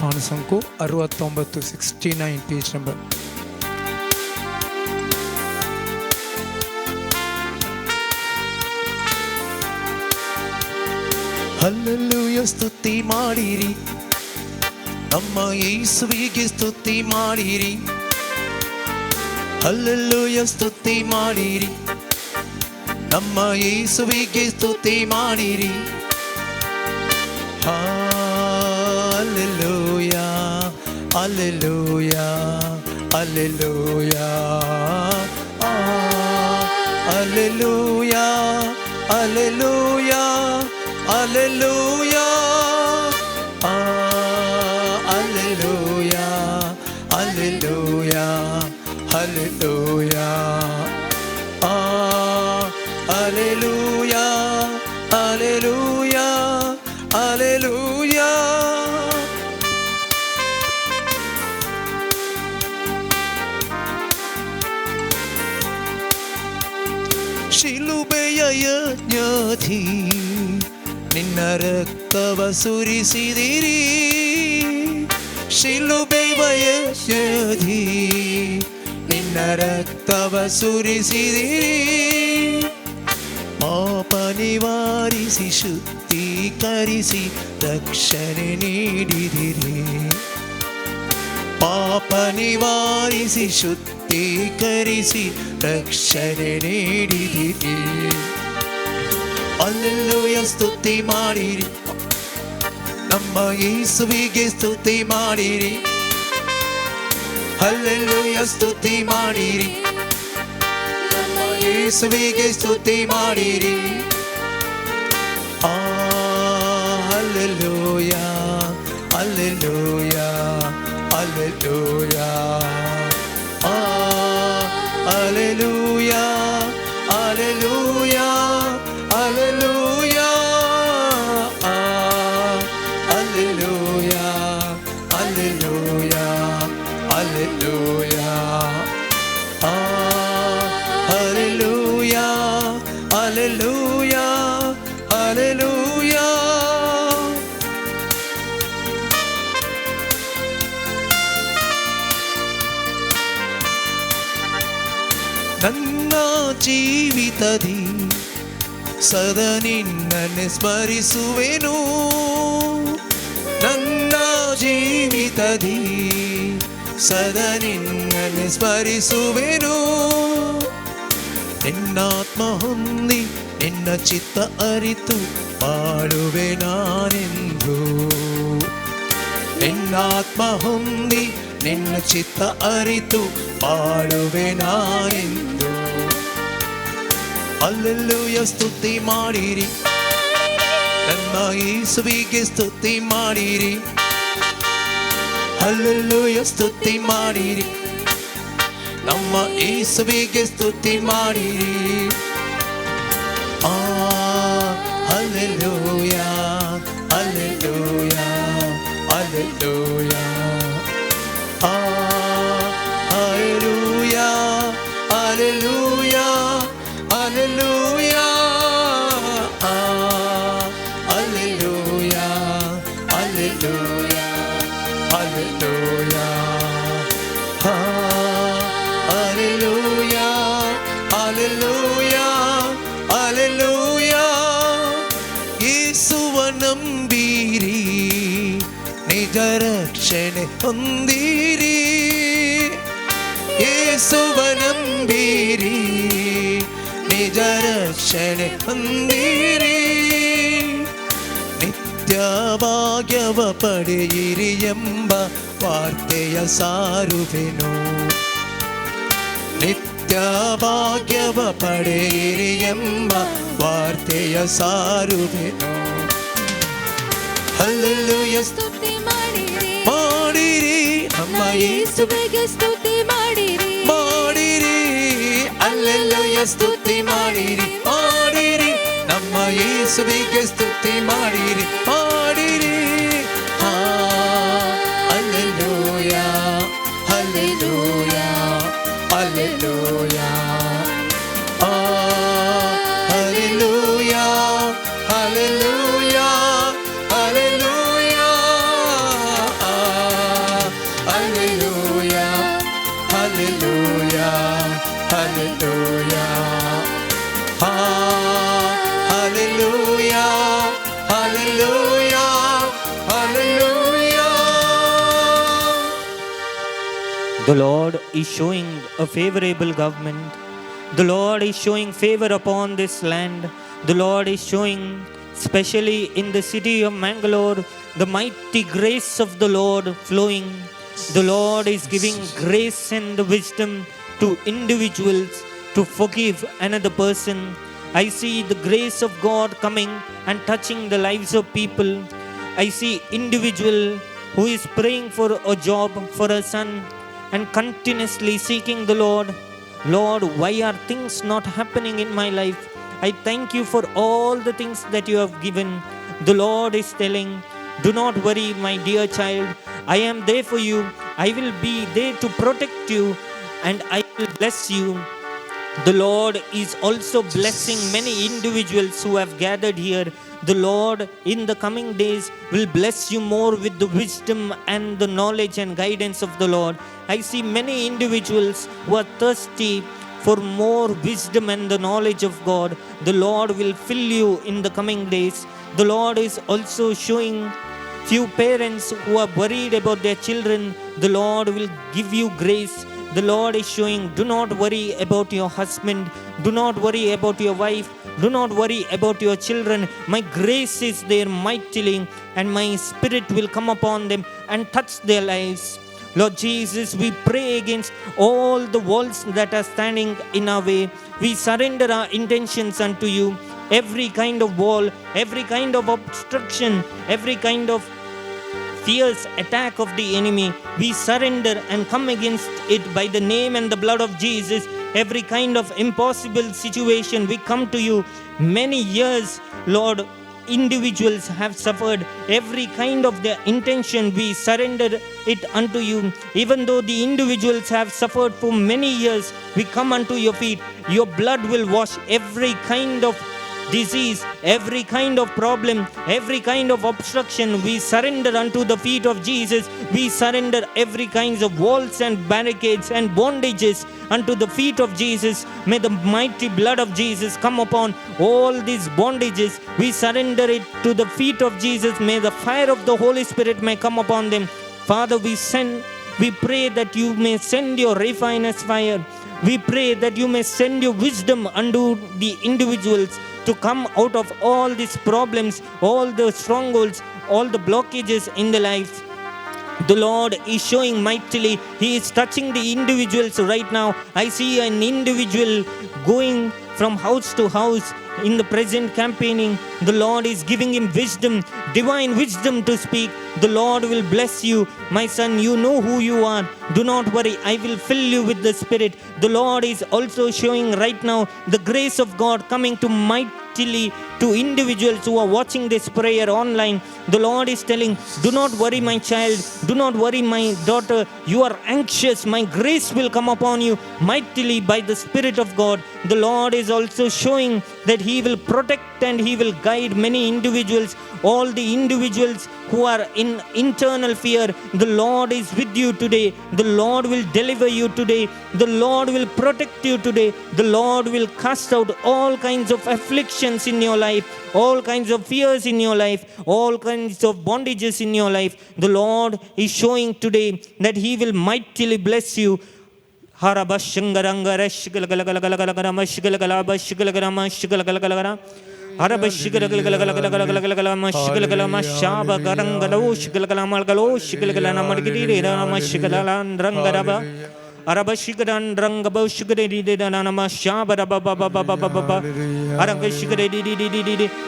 ಪಾಣಸಂಕು 69, 69 page number. Hallelujah ಸ್ತುತಿ ಮಾಡಿರಿ, ನಮ್ಮ ಯೇಸುವಿಗೆ ಸ್ತುತಿ ಮಾಡಿರಿ. ಹಲ್ಲೆಲೂಯ ಸ್ತುತಿ ಮಾಡಿರಿ, ನಮ್ಮ ಯೇಸುವಿಗೆ ಸ್ತುತಿ ಮಾಡಿರಿ. Hallelujah, hallelujah, hallelujah, hallelujah, hallelujah, hallelujah, hallelujah, hallelujah, hallelujah, hallelujah, hallelujah, hallelujah. ಶಿಲುಬೆಯ ಯಜ್ಞಾಧಿ ನಿನ್ನ ರಕ್ತವ ಸುರಿಸಿದಿರಿ. ಶಿಲುಬೆಯ ಯಜ್ಞಾಧಿ ನಿನ್ನ ರಕ್ತವ ಸುರಿಸಿದಿರಿ. ಪಾಪ ನಿವಾರಿಸಿ ಶುದ್ಧೀಕರಿಸಿ ರಕ್ಷಣೆ ನೀಡಿದಿರಿ. ಪಾಪ ನಿವಾರಿಸಿ ಶುದ್ಧೀಕರಿಸಿ ರಕ್ಷಣೆ ನೀಡಿದಿರಿ. ಹಲ್ಲೆಲೂಯ ಸ್ತುತಿ ಮಾಡಿರಿ, ನಮ್ಮ ಯೇಸುವಿಗೆ ಸ್ತುತಿ ಮಾಡಿರಿ. ಹಲ್ಲೆಲೂಯ ಸ್ತುತಿ ಮಾಡಿರಿ, ನಮ್ಮ ಯೇಸುವಿಗೆ ಸ್ತುತಿ ಮಾಡಿರಿ. Hallelujah, hallelujah, hallelujah, hallelujah, hallelujah, hallelujah, hallelujah, hallelujah, hallelujah, hallelujah, hallelujah, hallelujah. ನನ್ನ ಜೀವಿತದಿ ಸದಾ ನಿನ್ನನ್ನೇ ಸ್ಮರಿಸುವೆನು. ನನ್ನ ಜೀವಿತದಿ ಸದಾ ನಿನ್ನನ್ನೇ ಸ್ಮರಿಸುವೆನು. ನಿನ್ನಾತ್ಮ ಹೊಂದಿ ನಿನ್ನ ಚಿತ್ತ ಅರಿತು ಬಾಳುವೆ ನಾನೆಂದು. ನಿನ್ನಾತ್ಮ ಹೊಂದಿ ನಿನ್ನ ಚಿತ್ತ ಅರಿತು ಬಾಳುವೆ ನಾನೆಂದು. ಹಲ್ಲೆಲೂಯ ಸ್ತುತಿ ಮಾಡಿರಿ, ನನ್ನ ಯೇಸುವಿಗೆ ಸ್ತುತಿ ಮಾಡಿರಿ. ಹಲ್ಲೆಲೂಯ ಸ್ತುತಿ ಮಾಡಿರಿ, ನಮ್ಮ ಯೇಸುವಿಗೆ ಸ್ತುತಿ ಮಾಡಿರಿ. Hallelujah, hallelujah, hallelujah. ನಿಜ ರಕ್ಷಣೆ ಹೊಂದಿರಿ, ಯೇಸುವ ನಂಬಿರಿ, ನಿಜ ರಕ್ಷಣೆ ಹೊಂದಿರಿ, ನಿತ್ಯ ಭಾಗ್ಯವ ಪಡೆಯಿರಿ ಎಂಬ ವಾರ್ತೆಯ ಸಾರುವೆನು, ನಿತ್ಯ ಭಾಗ್ಯವ ಪಡೆಯಿರಿ ಎಂಬ ವಾರ್ತೆಯ ಸಾರುವೆನು. ಹಲ್ಲೆಲೂಯ ಸ್ತುತಿ ಮಾಡಿರಿ, ಮಾಡಿರಿ, ನಮ್ಮ ಯೇಸುವಿಗೆ ಸ್ತುತಿ ಮಾಡಿರಿ, ಮಾಡಿರಿ, ಅಲ್ಲೆಲ್ಲೂಯ ಸ್ತುತಿ ಮಾಡಿರಿ, ಮಾಡಿರಿ, ನಮ್ಮ ಯೇಸುವಿಗೆ ಸ್ತುತಿ ಮಾಡಿರಿ, ಮಾಡಿರಿ. ಹಾ ಅಲ್ಲೆಲ್ಲೂಯ, ಹಲ್ಲೆಲೂಯ, ಹಲ್ಲೆಲೂಯ, ಆ ಹಲ್ಲೆಲೂಯ, ಹಲ್ಲೆಲೂಯ, ಹಲ್ಲೆಲೂಯ, ಆ ಹಲ್ಲೆಲೂಯ, ಹಲ್ಲೆಲೂಯ, ಹಲ್ಲೆಲೂಯ, ಆ hallelujah, hallelujah, hallelujah. The Lord is showing a favorable government. The Lord is showing favor upon this land. The Lord is showing, especially in the city of Mangalore, the mighty grace of the Lord flowing. The Lord is giving grace and the wisdom to individuals to forgive another person. I see the grace of God coming and touching the lives of people. I see individual who is praying for a job for a son and continuously seeking the Lord. Lord, why are things not happening in my life? I thank you for all the things that you have given. The Lord is telling, do not worry, my dear child. I am there for you. I will be there to protect you and I will bless you. The Lord is also blessing many individuals who have gathered here. The Lord in the coming days will bless you more with the wisdom and the knowledge and guidance of the Lord. I see many individuals who are thirsty for more wisdom and the knowledge of God. The Lord will fill you in the coming days. The Lord is also showing few parents who are worried about their children. The Lord will give you grace. The Lord is showing, do not worry about your husband, do not worry about your wife, do not worry about your children. My grace is there mightily, and my spirit will come upon them and touch their lives. Lord Jesus, we pray against all the walls that are standing in our way. We surrender our intentions unto you. Every kind of wall, every kind of obstruction, every kind of fierce attack of the enemy, we surrender and come against it by the name and the blood of Jesus. Every kind of impossible situation, we come to you. Many years, Lord, individuals have suffered. Every kind of their intention, we surrender it unto you. Even though the individuals have suffered for many years, we come unto your feet. Your blood will wash every kind of disease, every kind of problem, every kind of obstruction. We surrender unto the feet of Jesus. We surrender every kinds of walls and barricades and bondages unto the feet of Jesus. May the mighty blood of Jesus come upon all these bondages. We surrender it to the feet of Jesus. May the fire of the Holy Spirit may come upon them. Father, we pray that you may send your refiner's fire. We pray that you may send your wisdom unto the individuals to come out of all these problems, all the strongholds, all the blockages in their lives. The Lord is showing mightily. He is touching the individuals right now. I see an individual going from house to house in the present campaigning. The Lord is giving him wisdom, divine wisdom to speak. The Lord will bless you. My son, you know who you are. Do not worry. I will fill you with the Spirit. The Lord is also showing right now the grace of God coming to mightily to individuals who are watching this prayer online. The Lord is telling, do not worry, my child. Do not worry, my daughter. You are anxious. My grace will come upon you mightily by the Spirit of God. The Lord is also showing that He will protect and He will guide many individuals. All the individuals who are in internal fear, the Lord is with you today. The Lord will deliver you today. The Lord will protect you today. The Lord will cast out all kinds of afflictions afflictions in your life, all kinds of fears in your life, all kinds of bondages in your life. The Lord is showing today that He will mightily bless you.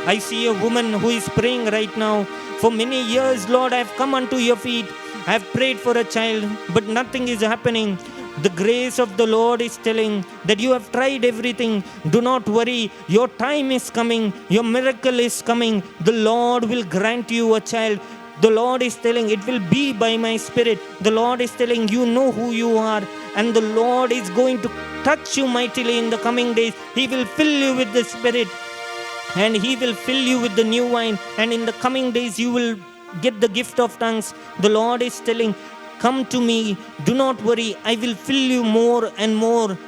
I see a woman who is praying right now. For many years, Lord, I have come unto your feet. I have prayed for a child, but nothing is happening. The grace of the Lord is telling that you have tried everything. Do not worry. Your time is coming. Your miracle is coming. The Lord will grant you a child. The Lord is telling, it will be by my spirit. The Lord is telling, you know who you are. And the Lord is going to touch you mightily in the coming days. He will fill you with the Spirit. And He will fill you with the new wine. And in the coming days, you will get the gift of tongues. The Lord is telling, come to me. Do not worry. I will fill you more and more.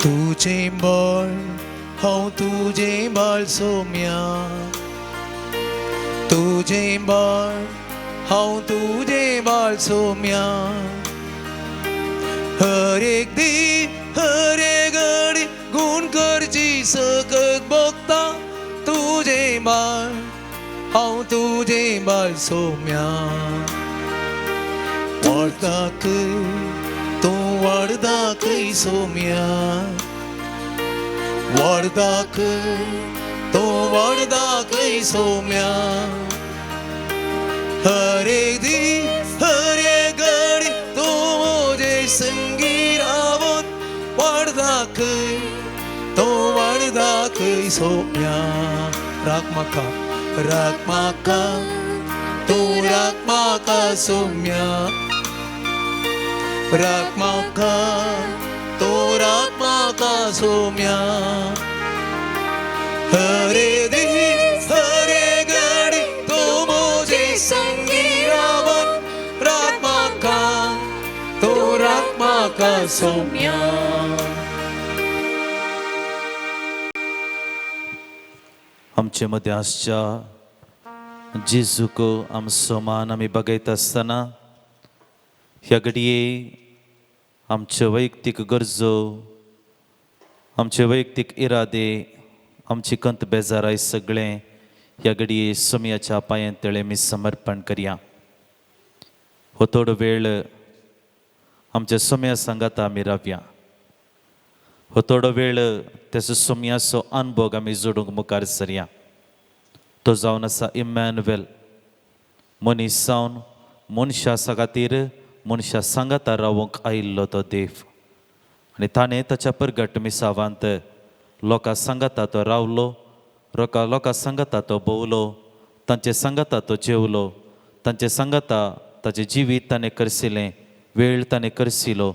तुझे बळ हांव तुझे बाळ सोम्या, तुझे बाळ हांव तुझे बाळ सोम्या. हर एक दी हर एक घडी गुण करची सकत भोगता, तुझे बाळ हांव तुझे बाळ सोम्या. वाडदाक तूं वाडदाकय सोम्या, वाडदाक तूं वाडदाकय सोम्या. हर एक दी हर एक घडी तूं म्हजे संगी रावोन वाडदाकय तूं वाडदाकय सोम्या. राख म्हाका, राख म्हाका, तूं राख म्हाका सोम्या. राख म्हाका, तूं राख म्हाका सोम्या. हरे दीस हरे घडी तूं म्हजे संगी रावोन राख म्हाका, तूं राख म्हाका सोम्या. आमचे मदें आसच्या जेजूक आमचो मान आमी बगयता आसतना ह्या घडये आमच्यो वैयक्तीक गरजो, आमचे वैयक्तीक इरादे, आमची कंत बेजाराय सगळें ह्या घडये सोमयाच्या पांयां तळे आमी समर्पण करया. हो थोडो वेळ आमच्या सोम्या सांगाता आमी रावया. हो थोडो वेळ त्याचो सोमयाचो अनभोग आमी जोडूंक मुखार सरया. तो जावन आसा इमॅन्युएल, मनीस जावन मनशा खातीर मनशा सांगाता रावंक आयिल्लो तो देव. आनी ताणें ताच्या परगट मिसावांत लोकां सांगाता तो रावलो, लोकां सांगाता तो भोंवलो, तांचे सांगाता तो जेवलो, तांचे सांगाता ताचें जिवीत ताणें करसिलें, वेळ ताणें करसिलो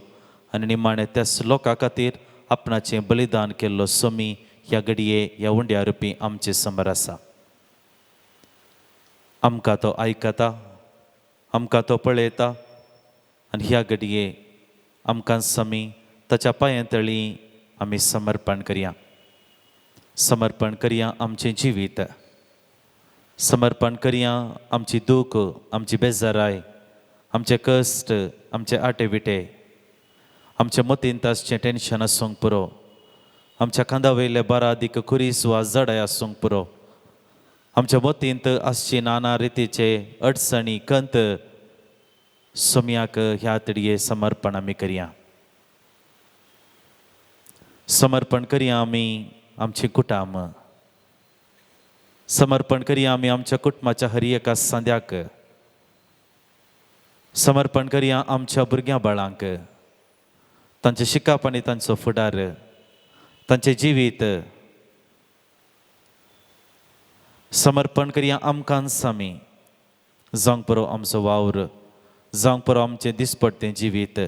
आनी निमाणें त्याच लोकां खातीर आपणाचें बलिदान केल्लो सोमी ह्या घडये ह्या उंड्या रुपी आमचे समोर आसा. आमकां तो आयकता, आमकां तो पळयता आनी ह्या घडये आमकां समी ताच्या पांयां तळी आमी समर्पण करया. समर्पण करया आमचें जिवीत, समर्पण करया आमची दूख, आमची बेजाराय, आमचे कश्ट, आमचे आटे विटे, आमच्या मतींत आसचें टेन्शन आसूंक पुरो, आमच्या खांदा वयले बारादीक खुरीस वा जडाय आसूंक पुरो, आमच्या मतींत आसची नाना रितीचे अडचणी कंत सोमयाक ह्या तडये समर्पण आमी करया. समर्पण करया आमी आमचें कुटुंब, समर्पण करया आमी आमच्या कुटुंबाच्या हर एका सांद्याक, समर्पण करया आमच्या भुरग्यां बाळांक, तांचें शिकप आनी तांचो फुडार, तांचें जिवीत समर्पण करया आमकां सामी. जावंक पुरो आमचो वावर, जावंक पुरो आमचें दिसपडतें जिवीत.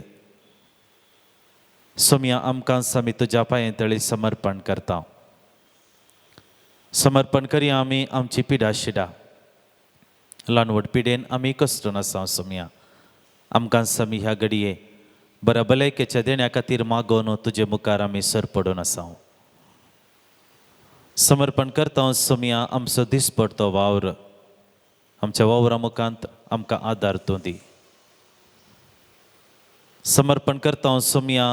सोमया आमकां सामी तुज्या पांयां तळी समर्पण करता. समर्पण करया आमी आमची पिडा शिडा ल्हान व्हड पिडेन आमी कश्टून आसा सोमया आमकां समी ह्या घडये बऱ्या भलायकेच्या देण्या खातीर मागोवन तुजे मुखार आमी सरपडून आसा. समर्पण करता सोमया आमचो दिसपडतो वावर आमच्या वावरा मुखांत आमकां आदार तूं दी. समर्पण करता सोमया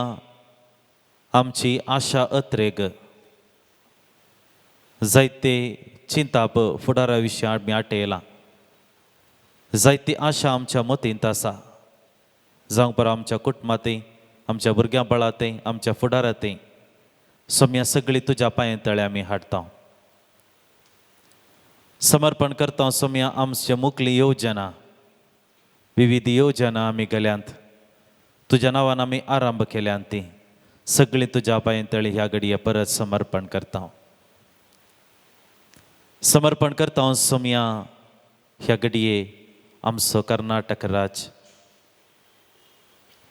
आमची आशा अत्रेग जायते चिंताप फुडारा विशीं आमी आटयलां जायती आशा आमच्या मतींत आसा जावं बरो आमच्या कुटुंबांतय आमच्या भुरग्यां बाळांतय आमच्या फुडारांतय सोम्या सगळी तुज्या पांये तळे आमी हाडटा. समर्पण करता सोम्या आमचे मुकली योजना विविध योजना आमी गेल्यांत तुज्या नांवान आमी आरंभ केल्यांत ती सगळीं तुज्या पांये तळे ह्या घडये परत समर्पण करता. समर्पण करता सोम्या ह्या घडये आमचो कर्नाटक राज्य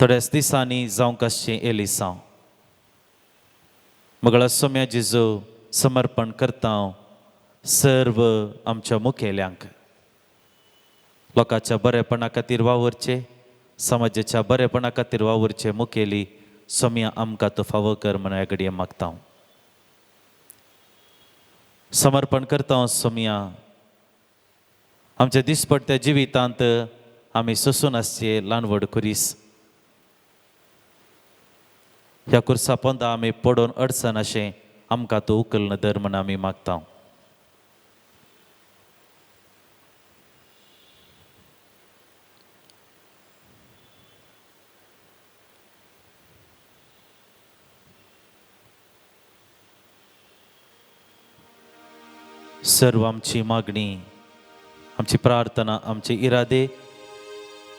थोड्याच दिसांनी जावंक आसचें एलिसांव मगळा सोम्या जेजू समर्पण करता सर्व आमच्या मुखेल्यांक लोकांच्या बरेपणा खातीर वावुरचे समाजाच्या बरेपणा खातीर वावुरचे मुखेली सोम्या आमकां तो फावो कर म्हण ह्या घडये मागता. समर्पण करता सोम्या आमच्या दिसपडत्या जिवितांत आमी सोसून आसचे ल्हान व्हड खुरीस ह्या खुर्सा पोंदा आमी पडोवन अडचण अशें आमकां तूं उखल धर म्हण आमी मागता. सर्व आमची मागणी आमची प्रार्थना आमचे इरादे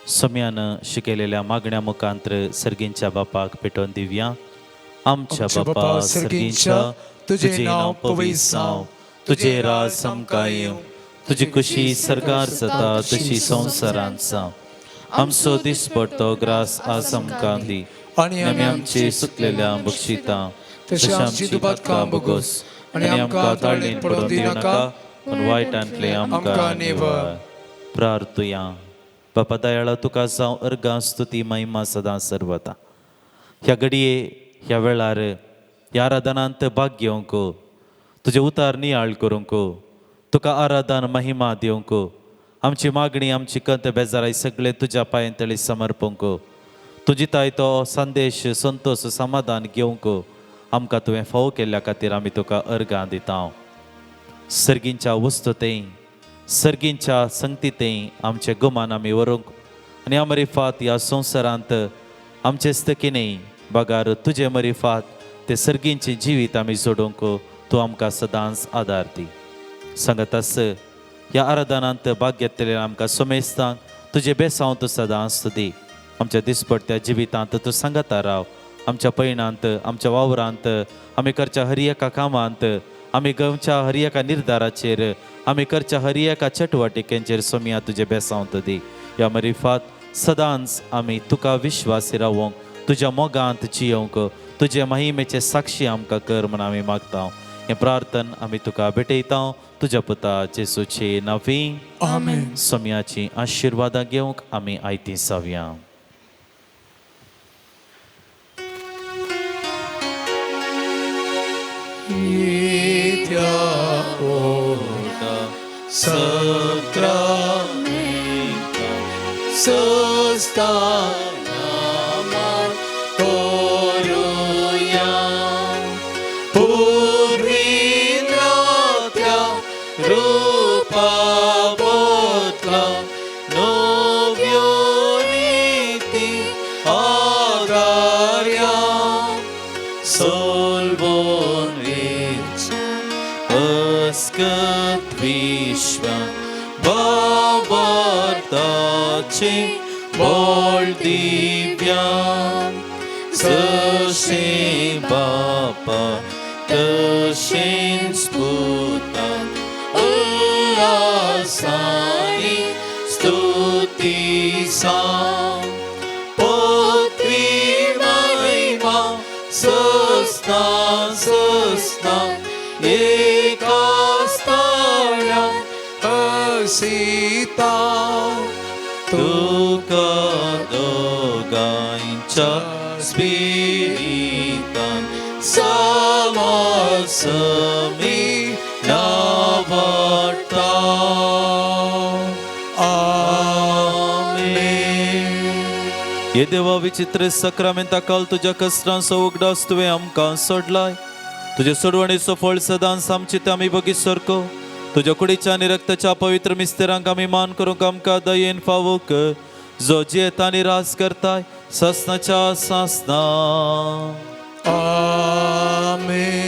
सम्यान शिकयलेल्या मागण्या मुखांत्र सर्गींच्या बापाक पेटोवन दिवया. आमच्या बापा सर्गींच्या तुजें नांव पवित्र जावं तुजें राज आमकां येवं तुजी खुशी सरकार जाता तशी संवसारांत जावं. आमचो दिसपडतो ग्रास आज आमकां दी आनी आमी आमचे सुकलेल्या बक्षिता तशें आमची दुबादकां बोगोस आनी आमकां ताळणीन पडोवन दिवनाका पूण वायटांतलें आमकां निवळ. प्रार्थुया. बापा दयाळा तुका जावं अर्गां स्तुती महिमा सदां सर्वता. ह्या घडये ह्या वेळार ह्या आराधनांत भाग घेवंक तुजें उतार नियाळ करूंक तुका आराधन महिमा दिवंक आमची मागणी आमची कंत बेजाराय सगळें तुज्या पांये तळी समर्पूंक तुजी ताय तो संदेश संतोश समाधान घेवंक आमकां तुवें फावो केल्ल्या खातीर आमी तुका अर्गां दिता. सर्गींच्या वस्तुतें सर्गींच्या संगतीतें आमचे गुमान आमी व्हरूंक आनी अमरिफात ह्या संवसारांत आमचे स्तकीने बगार तुजे मरिफात ते सर्गींचें जिवीत आमी जोडूंक तूं आमकां सदांच आदार दी. सांगत आस ह्या आराधनांत भाग घेतलेल्या आमकां सोमेस्तांक तुजें बेसांव तूं सदांच दी. आमच्या दिसपडत्या जिवितांत तूं सांगता राव आमच्या पयणांत आमच्या वावरांत आमी करच्या हर एका कामांत आमी घेवच्या हर एका निर्धाराचेर आमी करच्या हर एका चटवटिकेंचेर सोमया तुजें बेसांव दी. ह्या मरिफात सदांच आमी तुका विश्वासी रावोंक तुज्या मोगांत जियोवंक तुजे महिमेचे साक्षी आमकां कर म्हण आमी मागता. हें प्रार्थन आमी तुका भेटयता तुज्या पुता जेसूचे नांवी. आमेन. सोमयाची आशिर्वादां घेवंक आमी आयती जावया. सस्ना सस्ना एका बसिता तुका दोगांयच्या स्पिरितान समासमी नावाडटा. हे देवा विचित्र सक्रामेंता काल तुज्या कश्टांचो उगडास तुवें आमकां सोडलाय. तुजे सोडवणेचो फळ सदांच आमचे ते आमी बगीत सारको. तुज्या कुडीच्या आनी रक्ताच्या पवित्र मिस्तेरांक आमी मान करूंक आमकां दयेन फावूक, जो जियेता आनी राज करताय सासनाच्या सासना. आमेन.